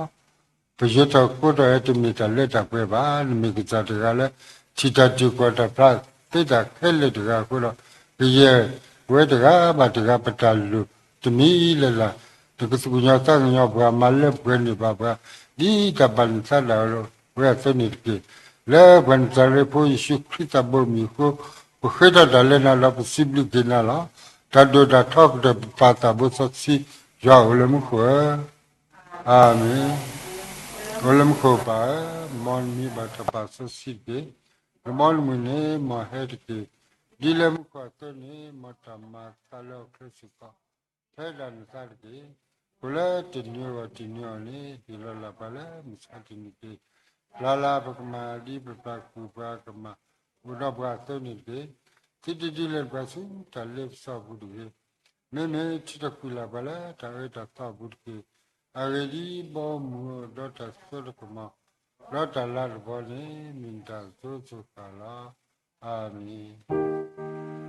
ပယၢၤထီၣ်ဃီထီၣ်ဝဲတမ့ၢ်တၢ်လၢတၢ်ပှဲၤဘၣ်. နမ့ၢ်ကစၢ်တဂၤလၢ ထံၣ်တၢ်ဒုးကွၢ်တၢ်ဖျါသ့တၢ်ခဲလၢာ်တဂၤအဃိဒီး ကယဲၢ်ပဝဲတဂၤဘၣ်တဂၤ ပတၢ်လိၣ်တမံၤလၢ်လၢ် နကသူၣ်ကညီၤသးကညီၤပှၤ မၤလၢပှဲၤန့ၢ်ဘၣ်ပှၤ ဒ်တၢ်ဘၣ်နသးဒၣ်ဝဲအသိးန့ၣ်တက့ၢ်. လၢပှၤနၤစၤရ့းဖိ ယ့ၣ်ၡူးခရံာ်သးဘိအမံၤအဃိ ပဃ့ထီၣ်တၢ်လၢနၤဒီး ပစံးဘျုးက့ၤနၤလီၤ. တၢ်ဒိၣ်တၢ်ထီကတၢၢ် ပပၢ်သးဘိစီဆှံ ယွၤအိၣ်လၢမူခိၣ်ဧၢ, အၤမ့ၣ်. အိၣ်လၢမူခိၣ်ပၢ်ဧၢ, မ်နမံၤဘၣ်တၢ်ပာ်စီဆှံတက့ၢ်. မ်နမုၢ်နံၤန့ၣ် မ်ဟဲတက့ၢ်. ဒ်လၢမူခိၣ်အသိးန့ၣ် မ်တၢ်မၤအသးလၢဟီၣ်ခိၣ်ချၢစ့ၢ်ကီး ဖဲဒၣ်နသးတက့ၢ်. ပှၤလၢတနံၤအဂီၢ်တနံၤအဂီၢ်န့ၣ် ဟ့ၣ်လီၤလၢ်ပှၤလၢမုၢ်ဆါတနံၤတက့ၢ်. ပျၢ်လၢ်ပကမၢ် ဒ်ပပျၢ်ကွံာ်ပှၤကမၢ် အိၣ်ဒီးပှၤအသိးန့ၣ်တက့ၢ်. သုတဒုးလဲၤပှၤဆူတၢ်လ့ပစီအပူၤတဂ့ၤ. မ့မ့ၢ်သုတကွံာ်လၢ်ပှၤလၢတၢ်အၢတၢ်သီအပူၤတက့ၢ်. အဂ့ၢ်ဒ်အံၤ, ဘီမုၢ်ဒီးတၢ်စိတၢ်ကမီၤ ဒီးတၢ်လၤတၢ်ကပီၤန့ၣ် မ့ၢ်နတၢ်အစိၤစိၤဃၣ်ဃၣ်လီၤ. အၤမ့ၣ်.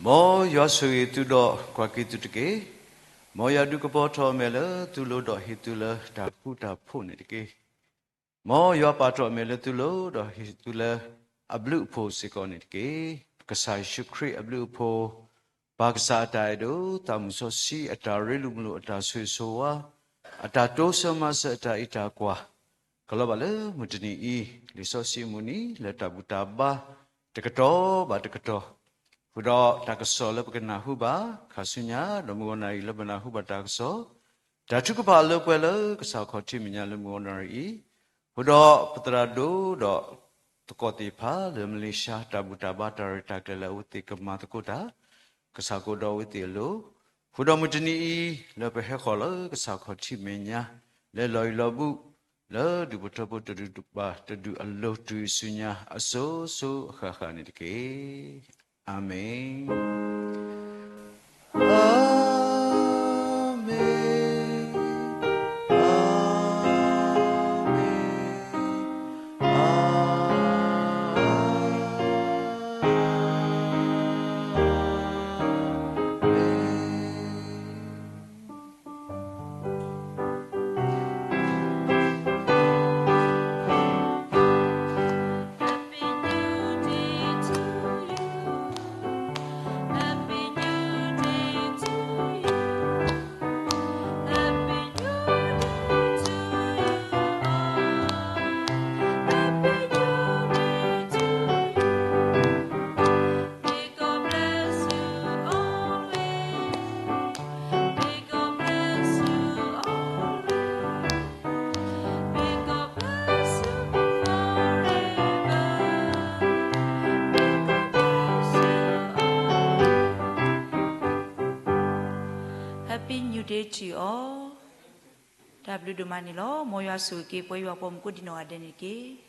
Mr ယွၤဆိၣ်ဂ့ၤသုဒီးကွၢ်က့ၤသုတက့ၢ်. မ်ယွၤဒုးကပီၤထီၣ်အမဲာ်လၢသုလိၤ ဒီးဟ့ၣ်သုလၢတၢ်ဃူတၢ်ဖိးန့ၣ်တက့ၢ်. မ်ယွၤပာ်ထီၣ်အမဲာ်လၢသုလိၤ ဒီးဟ့ၣ်သုလၢအဘျုးအဖှိၣ်စ့ၢ်ကီးန့ၣ်တက့ၢ်. ကစၢ်ယ့ၣ်ၡူးခရံာ်အဘျုးအဖှိၣ်, ပၢ်ကစၢ်အတၢ်အဲၣ်ဒိၣ်, သးမုၢ်စီဆှံအတၢ်ရ့လိာ်မုာ်လိာ်, အတၢ်ဆိၣ်ဂ့ၤဆိၣ်ဝါ, အတၢ်တိစၢၤမၤစၢၤ, အတၢ်အံးတၢ်ကွၢ် ကလီၤဘၣ်လၢမုၢ်တနံၤအံၤ, လံာ်စီဆှံအမုၢ်နံၤ လၢတၢ်ဘူၣ်တၢ်ဘါတကတီၢ်ဘၣ်တကတီၢ်, ဃုာ်ဒီးတၢ်ကစီၣ်လၢပကနၢ်ဟူဘၣ်ခါဆူညါ, ဒီးမုၢ်ဂီၤနၣ်ရံၣ်လၢပနၢ်ဟူဘၣ်တၢ်ကစီၣ်, တၢ်ထုကဖၣ်လၢပှဲၤလၢကစၢ်ခီၣ်ထံးမဲာ်ညါလၢမုၢ်ဂီၤနၣ်ရံၣ်အံၤ, ဃုာ်ဒီးပသရၣ်ဒိၣ်ဒီးသကိးသ့ၣ်တဖၣ်လၢမလ့ၡါ တၢ်ဘူၣ်တၢ်ဘါတၢ်ရဲၣ်တၢ်ကျဲၤလၢအဝဲသ့ၣ်ကမၤသကိးတၢ်, ကစၢ်ကအိၣ်ဒီးအဝဲသ့ၣ်အလိၤ, ဃုာ်ဒီးမုၢ်တနံၤအံၤ လၢပဟဲဃီၤလၢကစၢ်ခီၣ်ထံးမဲာ်ညါ လၢလီၢ်အံၤလီၢ်ဘူး လၢဒူၣ်ဖိထၢဖိတဒူၣ်ဘၣ်တဒူၣ်အလိၤတုၤဆူညါအစိၤစိၤအဃၣ်ဃၣ်န့ၣ်တက့ၢ်. အၤမ့ၣ်, အၤမ့ၣ်, အၤမ့ၣ်, အၤမ့ၣ်. Happy New Day to you all. တၢ်ဘျုးဒိၣ်မးန့ၣ်လီၤ. မ်ယွၤဆိၣ်ဂ့ၤက့ၤပှၤယွၤပိာ်မုၣ်ကိးဒံနီၢ်ဂၤဒဲးန့ၣ်တက့ၢ်.